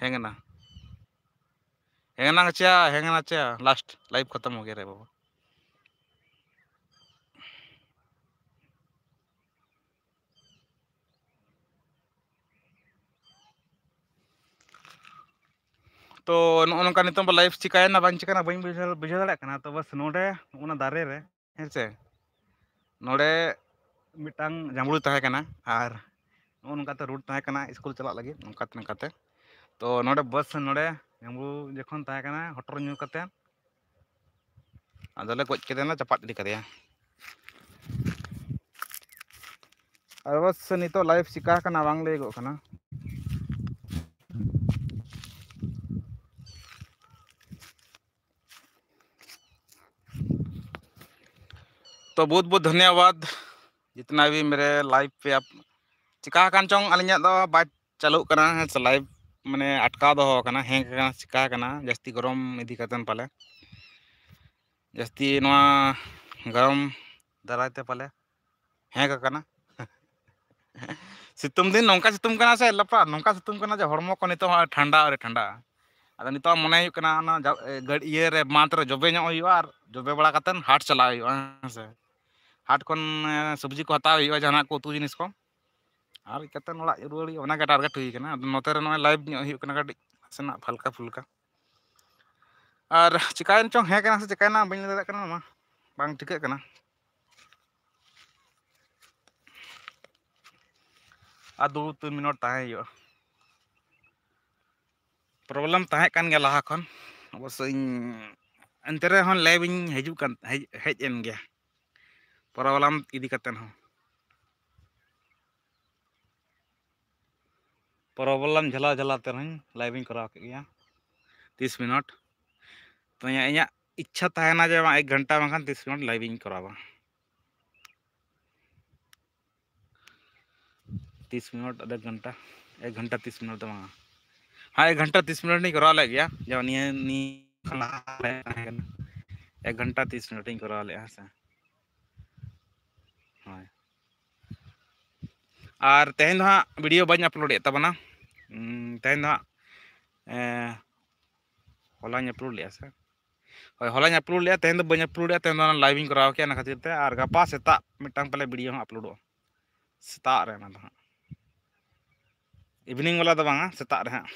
ᱦᱮᱸ ᱠᱟᱱᱟ᱾ ᱦᱮᱸ ᱱᱟ ᱪᱮ, ᱦᱮᱸ ᱱᱟ ᱪᱮ, last live ᱠᱷᱚᱛᱚᱢ ᱦᱳ ᱜᱮ ᱨᱮ ᱵᱟᱵᱟ᱾ ᱛᱚ ᱱᱚᱜᱼᱚ ᱱᱚᱝᱠᱟ ᱱᱤᱛᱚᱝ ᱵᱟ live ᱪᱤᱠᱟᱹᱭᱮᱱᱟ ᱵᱟᱝ ᱪᱤᱠᱟᱹᱭᱮᱱᱟ ᱵᱟᱹᱧ ᱵᱩᱡᱷᱟᱹᱣ, ᱵᱩᱡᱷᱟᱹᱣ ᱫᱟᱲᱮᱭᱟᱜ ᱠᱟᱱᱟ᱾ ᱛᱚ ᱵᱟᱥ ᱱᱚᱰᱮ ᱚᱱᱟ ᱫᱟᱨᱮ ᱨᱮ, ᱦᱮᱸ ᱥᱮ, ᱱᱚᱰᱮ ᱢᱤᱫᱴᱟᱝ ᱡᱟᱢᱲᱩ ᱛᱟᱦᱮᱸ ᱠᱟᱱᱟ ᱟᱨ ᱱᱚᱜᱼᱚ ᱱᱚᱝᱠᱟᱛᱮ route ᱛᱟᱦᱮᱸ ᱠᱟᱱᱟ ᱥᱠᱩᱞ ᱪᱟᱞᱟᱜ ᱞᱟᱹᱜᱤᱫ, ᱱᱚᱝᱠᱟᱛᱮ ᱱᱚᱝᱠᱟᱛᱮ᱾ ᱛᱚ ᱱᱚᱰᱮ ᱵᱟᱥ ᱱᱚᱰᱮ ᱡᱟᱢᱲᱩ ᱡᱚᱠᱷᱚᱱ ᱛᱟᱦᱮᱸ ᱠᱟᱱᱟ, ᱦᱚᱴᱚᱨ ᱧᱩ ᱠᱟᱛᱮ ᱟᱫᱚᱞᱮ ᱜᱚᱡ ᱠᱮᱫᱮᱭᱟ, ᱪᱟᱯᱟᱫ ᱤᱫᱤ ᱠᱟᱫᱮᱭᱟ᱾ ᱟᱨ ᱵᱟᱥ ᱱᱤᱛᱚᱜ live ᱪᱤᱠᱟ ᱠᱟᱱᱟ ᱵᱟᱝ ᱞᱟᱹᱭᱚᱜ ᱠᱟᱱᱟ᱾ ᱛᱚ ᱵᱚᱦᱩᱛ ᱵᱚᱦᱩᱛ ᱫᱷᱚᱱᱭᱚᱵᱟᱫ, ᱡᱤᱛᱱᱟ ᱵᱷᱤ ᱢᱮᱨᱮ live ᱯᱮ ᱟᱯ, ᱪᱤᱠᱟ ᱟᱠᱟᱱ ᱪᱚᱝ ᱟᱹᱞᱤᱧᱟᱜ ᱫᱚ ᱵᱟᱭ ᱪᱟᱹᱞᱩᱜ ᱠᱟᱱᱟ, ᱦᱮᱸ ᱥᱮ, live ᱢᱟᱱᱮ ᱟᱴᱠᱟᱣ ᱫᱚᱦᱚ ᱟᱠᱟᱱᱟ, hang ᱟᱠᱟᱱᱟ, ᱪᱤᱠᱟ ᱟᱠᱟᱱᱟ, ᱡᱟᱹᱥᱛᱤ ᱜᱚᱨᱚᱢ ᱤᱫᱤ ᱠᱟᱛᱮ ᱯᱟᱞᱮ, ᱡᱟᱹᱥᱛᱤ ᱱᱚᱣᱟ ᱜᱚᱨᱚᱢ ᱫᱟᱨᱟᱭ ᱛᱮ ᱯᱟᱞᱮ hang ᱟᱠᱟᱱᱟ᱾ ᱥᱤᱛᱩᱝ ᱫᱤᱱ ᱱᱚᱝᱠᱟ ᱥᱤᱛᱩᱝ ᱠᱟᱱᱟ ᱥᱮ ᱞᱟᱯᱲᱟ, ᱱᱚᱝᱠᱟ ᱥᱤᱛᱩᱝ ᱠᱟᱱᱟ ᱡᱮ ᱦᱚᱲᱢᱚ ᱠᱚ ᱱᱤᱛᱚᱜ ᱦᱚᱸ ᱴᱷᱟᱱᱰᱟ ᱟᱹᱣᱨᱤ ᱴᱷᱟᱱᱰᱟᱜᱼᱟ᱾ ᱟᱫᱚ ᱱᱤᱛᱚᱜ ᱢᱚᱱᱮ ᱦᱩᱭᱩᱜ ᱠᱟᱱᱟ ᱚᱱᱟ ᱡᱟ-, ᱮ, ᱜᱟᱹᱰ-, ᱤᱭᱟᱹ ᱨᱮ, ᱵᱟᱸᱫᱷ ᱨᱮ ᱡᱚᱵᱮ ᱧᱚᱜ ᱦᱩᱭᱩᱜᱼᱟ ᱟᱨ ᱡᱚᱵᱮ ᱵᱟᱲᱟ ᱠᱟᱛᱮᱫ ᱦᱟᱴ ᱪᱟᱞᱟᱜ ᱦᱩᱭᱩᱜᱼᱟ, ᱦᱮᱸ ᱥᱮ᱾ ᱦᱟᱴ ᱠᱷᱚᱱ, ᱮ, ᱥᱚᱵᱽᱡᱤ ᱠᱚ ᱦᱟᱛᱟᱣ ᱦᱩᱭᱩᱜᱼᱟ, ᱡᱟᱦᱟᱱᱟᱜ ᱠᱚ ᱩᱛᱩ ᱡᱤᱱᱤᱥ ᱠᱚ, ᱟᱨ ᱦᱮᱡ ᱠᱟᱛᱮᱫ ᱚᱲᱟᱜ ᱨᱩᱣᱟᱹᱲ ᱦᱩᱭᱩᱜᱼᱟ᱾ ᱚᱱᱟᱜᱮ target ᱦᱩᱭ ᱠᱟᱱᱟ᱾ ᱟᱫᱚ ᱱᱚᱛᱮ ᱨᱮ ᱱᱚᱜᱼᱚᱭ live ᱧᱚᱜ ᱦᱩᱭᱩᱜ ᱠᱟᱱᱟ ᱠᱟᱹᱴᱤᱡ, ᱱᱟᱥᱮᱱᱟᱜ ᱯᱷᱟᱞᱠᱟ ᱯᱷᱩᱞᱠᱟ᱾ ᱟᱨ ᱪᱤᱠᱟᱹᱭᱮᱱ ᱪᱚᱝ ᱦᱮᱸ ᱠᱟᱱᱟ ᱥᱮ ᱪᱤᱠᱟᱹᱭᱮᱱᱟ ᱵᱟᱹᱧ ᱞᱟᱹᱭ ᱫᱟᱲᱮᱭᱟᱜ ᱠᱟᱱᱟ, ᱱᱚᱣᱟ ᱵᱟᱝ ᱴᱷᱤᱠᱟᱹᱜ ᱠᱟᱱᱟ᱾ ᱟᱨ ᱫᱩ ᱛᱤᱱ ᱢᱤᱱᱤᱴ ᱛᱟᱦᱮᱸ ᱦᱩᱭᱩᱜᱼᱟ᱾ Problem ᱛᱟᱦᱮᱸ ᱠᱟᱱ ᱜᱮᱭᱟ ᱞᱟᱦᱟ ᱠᱷᱚᱱ, ᱚᱵᱚᱥᱥᱳᱭ ᱤᱧ ᱮᱱᱛᱮ ᱨᱮᱦᱚᱸ live ᱤᱧ ᱦᱤᱡᱩᱜ ᱠᱟᱱ, ᱦᱮᱡ, ᱦᱮᱡ ᱮᱱ ᱜᱮᱭᱟ problem ᱤᱫᱤ ᱠᱟᱛᱮ ᱦᱚᱸ᱾ Problem ᱡᱷᱟᱞᱟᱣ ᱡᱷᱟᱞᱟᱣ ᱛᱮ ᱨᱮᱦᱚᱸᱧ live ᱤᱧ ᱠᱚᱨᱟᱣ ᱠᱮᱫ ᱜᱮᱭᱟ ᱛᱤᱥ ᱢᱤᱱᱤᱴ᱾ ᱛᱚ ᱤᱧᱟᱹᱜ, ᱤᱧᱟᱹᱜ ᱤᱪᱪᱷᱟ ᱛᱟᱦᱮᱱᱟ ᱡᱮ ᱵᱟᱝ ᱮᱠ ᱜᱷᱚᱱᱴᱟ ᱵᱟᱝᱠᱷᱟᱱ ᱛᱤᱥ ᱢᱤᱱᱤᱴ live ᱤᱧ ᱠᱚᱨᱟᱣᱟ᱾ ᱛᱤᱥ ᱢᱤᱱᱤᱴ, ᱟᱫᱷᱟ ᱜᱷᱚᱱᱴᱟ, ᱮᱠ ᱜᱷᱚᱱᱴᱟ ᱛᱤᱥ ᱢᱤᱱᱤᱴ ᱫᱚ ᱵᱟᱝᱟ᱾ ᱦᱮᱸ, ᱮᱠ ᱜᱷᱚᱱᱴᱟ ᱛᱤᱥ ᱢᱤᱱᱤᱴ ᱞᱤᱧ ᱠᱚᱨᱟᱣ ᱞᱮᱫ ᱜᱮᱭᱟ, ᱡᱮᱢᱚᱱ ᱱᱤᱭᱟᱹ, ᱱᱤᱭᱟᱹ ᱠᱷᱚᱱ ᱞᱟᱦᱟ ᱨᱮ ᱛᱟᱦᱮᱸ ᱠᱟᱱᱟ, ᱮᱠ ᱜᱷᱚᱱᱴᱟ ᱛᱤᱥ ᱢᱤᱱᱤᱴ ᱤᱧ ᱠᱚᱨᱟᱣ ᱞᱮᱫᱼᱟ, ᱦᱮᱸ ᱥᱮ᱾ ᱦᱳᱭ᱾ ᱟᱨ ᱛᱮᱦᱮᱧ ᱫᱚ ᱦᱟᱸᱜ ᱵᱷᱤᱰᱤᱭᱳ ᱵᱟᱹᱧ ᱟᱯᱞᱳᱰᱮᱫ ᱛᱟᱵᱚᱱᱟ᱾ ᱩᱸ, ᱛᱮᱦᱮᱧ ᱫᱚ ᱦᱟᱸᱜ, ᱮᱸ, ᱦᱚᱞᱟᱧ ᱟᱯᱞᱳᱰ ᱞᱮᱫᱼᱟ ᱥᱮ? ᱦᱳᱭ, ᱦᱚᱞᱟᱧ ᱟᱯᱞᱳᱰ ᱞᱮᱫᱼᱟ, ᱛᱮᱦᱮᱧ ᱫᱚ ᱵᱟᱹᱧ ᱟᱯᱞᱳᱰᱮᱫᱼᱟ, ᱛᱮᱦᱮᱧ ᱫᱚ ᱚᱱᱟ ᱞᱟᱭᱤᱵᱷ ᱤᱧ ᱠᱚᱨᱟᱣ ᱠᱮᱫᱼᱟ, ᱚᱱᱟ ᱠᱷᱟᱹᱛᱤᱨ ᱛᱮ᱾ ᱟᱨ ᱜᱟᱯᱟ ᱥᱮᱛᱟᱜ ᱢᱤᱫᱴᱟᱝ ᱯᱟᱞᱮ ᱵᱷᱤᱰᱤᱭᱳ ᱦᱚᱸ ᱟᱯᱞᱳᱰᱚᱜᱼᱟ, ᱥᱮᱛᱟᱜ ᱨᱮ ᱚᱱᱟ ᱫᱚ ᱦᱟᱸᱜ᱾ ᱤᱵᱷᱤᱱᱤᱝ ᱵᱟᱞᱟ ᱫᱚ ᱵᱟᱝᱟ, ᱥᱮᱛᱟᱜ ᱨᱮ ᱦᱟᱸᱜ᱾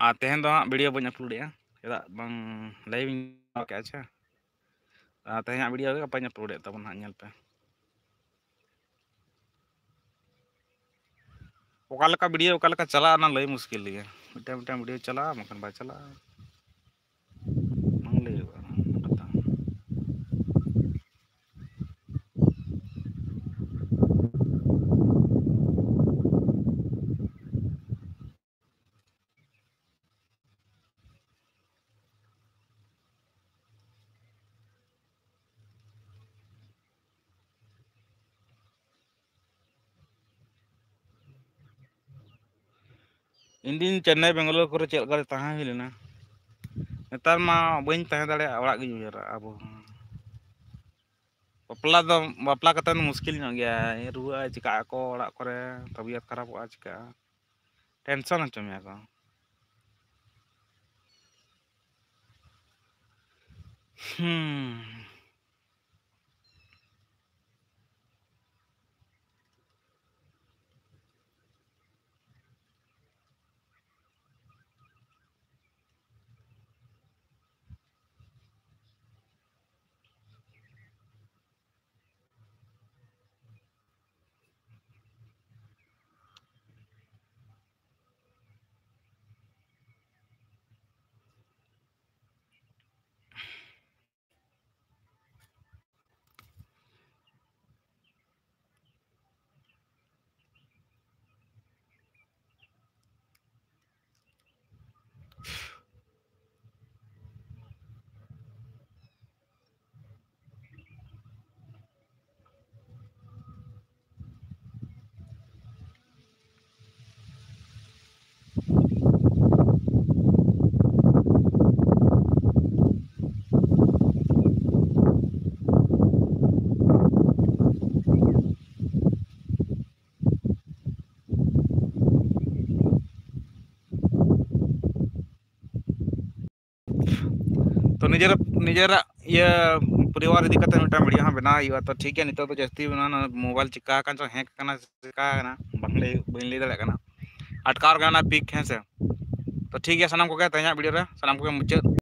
ᱟᱨ ᱛᱮᱦᱮᱧ ᱫᱚ ᱦᱟᱸᱜ ᱵᱷᱤᱰᱤᱭᱳ ᱵᱟᱹᱧ ᱟᱯᱞᱳᱰᱮᱜᱼᱟ, ᱪᱮᱫᱟᱜ ᱵᱟᱝ ᱞᱟᱭᱤᱵᱷ ᱤᱧ ᱠᱚᱨᱟᱣ ᱠᱮᱫᱼᱟ, ᱟᱪᱪᱷᱟ᱾ ᱟᱨ ᱛᱮᱦᱮᱧᱟᱜ ᱵᱷᱤᱰᱤᱭᱳ ᱜᱮ ᱜᱟᱯᱟᱧ ᱟᱯᱞᱳᱰᱮᱫ ᱛᱟᱵᱚᱱᱟ ᱦᱟᱸᱜ, ᱧᱮᱞ ᱯᱮ᱾ ᱚᱠᱟ ᱞᱮᱠᱟ ᱵᱷᱤᱰᱤᱭᱳ ᱚᱠᱟ ᱞᱮᱠᱟ ᱪᱟᱞᱟᱜᱼᱟ, ᱚᱱᱟ ᱞᱟᱹᱭ ᱢᱩᱥᱠᱤᱞ ᱜᱮᱭᱟ᱾ ᱢᱤᱫᱴᱟᱝ ᱢᱤᱫᱴᱟᱝ ᱵᱷᱤᱰᱤᱭᱳ ᱪᱟᱞᱟᱜᱼᱟ, ᱵᱟᱝᱠᱷᱟᱱ ᱵᱟᱭ ᱪᱟᱞᱟᱜᱼᱟ, ᱵᱟᱝ ᱞᱟᱹᱭᱚᱜᱼᱟ ᱚᱱᱟ ᱠᱟᱛᱷᱟ᱾ ᱤᱧ ᱫᱤᱱ ᱪᱮᱱᱱᱟᱭ ᱵᱮᱝᱜᱟᱞᱳᱨ ᱠᱚᱨᱮ ᱪᱮᱫ ᱞᱮᱠᱟ ᱨᱮ ᱛᱟᱦᱮᱸ ᱦᱩᱭ ᱞᱮᱱᱟ, ᱱᱮᱛᱟᱨ ᱢᱟ ᱵᱟᱹᱧ ᱛᱟᱦᱮᱸ ᱫᱟᱲᱮᱭᱟᱜᱼᱟ, ᱚᱲᱟᱜ ᱜᱤᱧ ᱩᱭᱦᱟᱹᱨᱟ᱾ ᱟᱵᱚ ᱦᱚᱸ ᱵᱟᱯᱞᱟ ᱫᱚ, ᱵᱟᱯᱞᱟ ᱠᱟᱛᱮ ᱫᱚ ᱢᱩᱥᱠᱤᱞ ᱧᱚᱜ ᱜᱮᱭᱟ, ᱨᱩᱣᱟᱹᱜᱼᱟ, ᱪᱤᱠᱟᱹᱜ ᱟᱠᱚ ᱚᱲᱟᱜ ᱠᱚᱨᱮ, ᱛᱟᱵᱤᱭᱟᱛ ᱠᱷᱟᱨᱟᱯᱚᱜᱼᱟ, ᱪᱤᱠᱟᱹᱜᱼᱟ, ᱴᱮᱱᱥᱚᱱ ᱦᱚᱪᱚ ᱢᱮᱭᱟ ᱠᱚ᱾ ᱦᱩᱸ᱾ ᱱᱤᱡᱮᱨᱟᱜ ᱤᱭᱟᱹ ᱯᱚᱨᱤᱵᱟᱨ ᱤᱫᱤ ᱠᱟᱛᱮ ᱢᱤᱫᱴᱟᱝ ᱵᱷᱤᱰᱤᱭᱳ ᱦᱚᱸ ᱵᱮᱱᱟᱣ ᱦᱩᱭᱩᱜᱼᱟ᱾ ᱛᱚ ᱴᱷᱤᱠ ᱜᱮᱭᱟ, ᱱᱤᱛᱚᱜ ᱫᱚ ᱡᱟᱹᱥᱛᱤ ᱢᱳᱵᱟᱭᱤᱞ ᱪᱤᱠᱟ ᱟᱠᱟᱱ ᱪᱚ, ᱦᱮᱸᱠ ᱟᱠᱟᱱᱟ, ᱪᱤᱠᱟ ᱟᱠᱟᱱᱟ, ᱵᱟᱝ ᱞᱟᱹᱭ, ᱵᱟᱹᱧ ᱞᱟᱹᱭ ᱫᱟᱲᱮᱭᱟᱜ ᱠᱟᱱᱟ᱾ ᱟᱴᱠᱟᱣ ᱨᱮᱜᱮ ᱚᱱᱟ ᱯᱤᱠ, ᱦᱮᱸ ᱥᱮ᱾ ᱛᱚ ᱴᱷᱤᱠ ᱜᱮᱭᱟ, ᱥᱟᱱᱟᱢ ᱠᱚᱜᱮ ᱛᱮᱦᱮᱧᱟᱜ ᱵᱷᱤᱰᱤᱭᱳ ᱨᱮ ᱥᱟᱱᱟᱢ ᱠᱚᱜᱮ ᱢᱩᱪᱟᱹᱫ᱾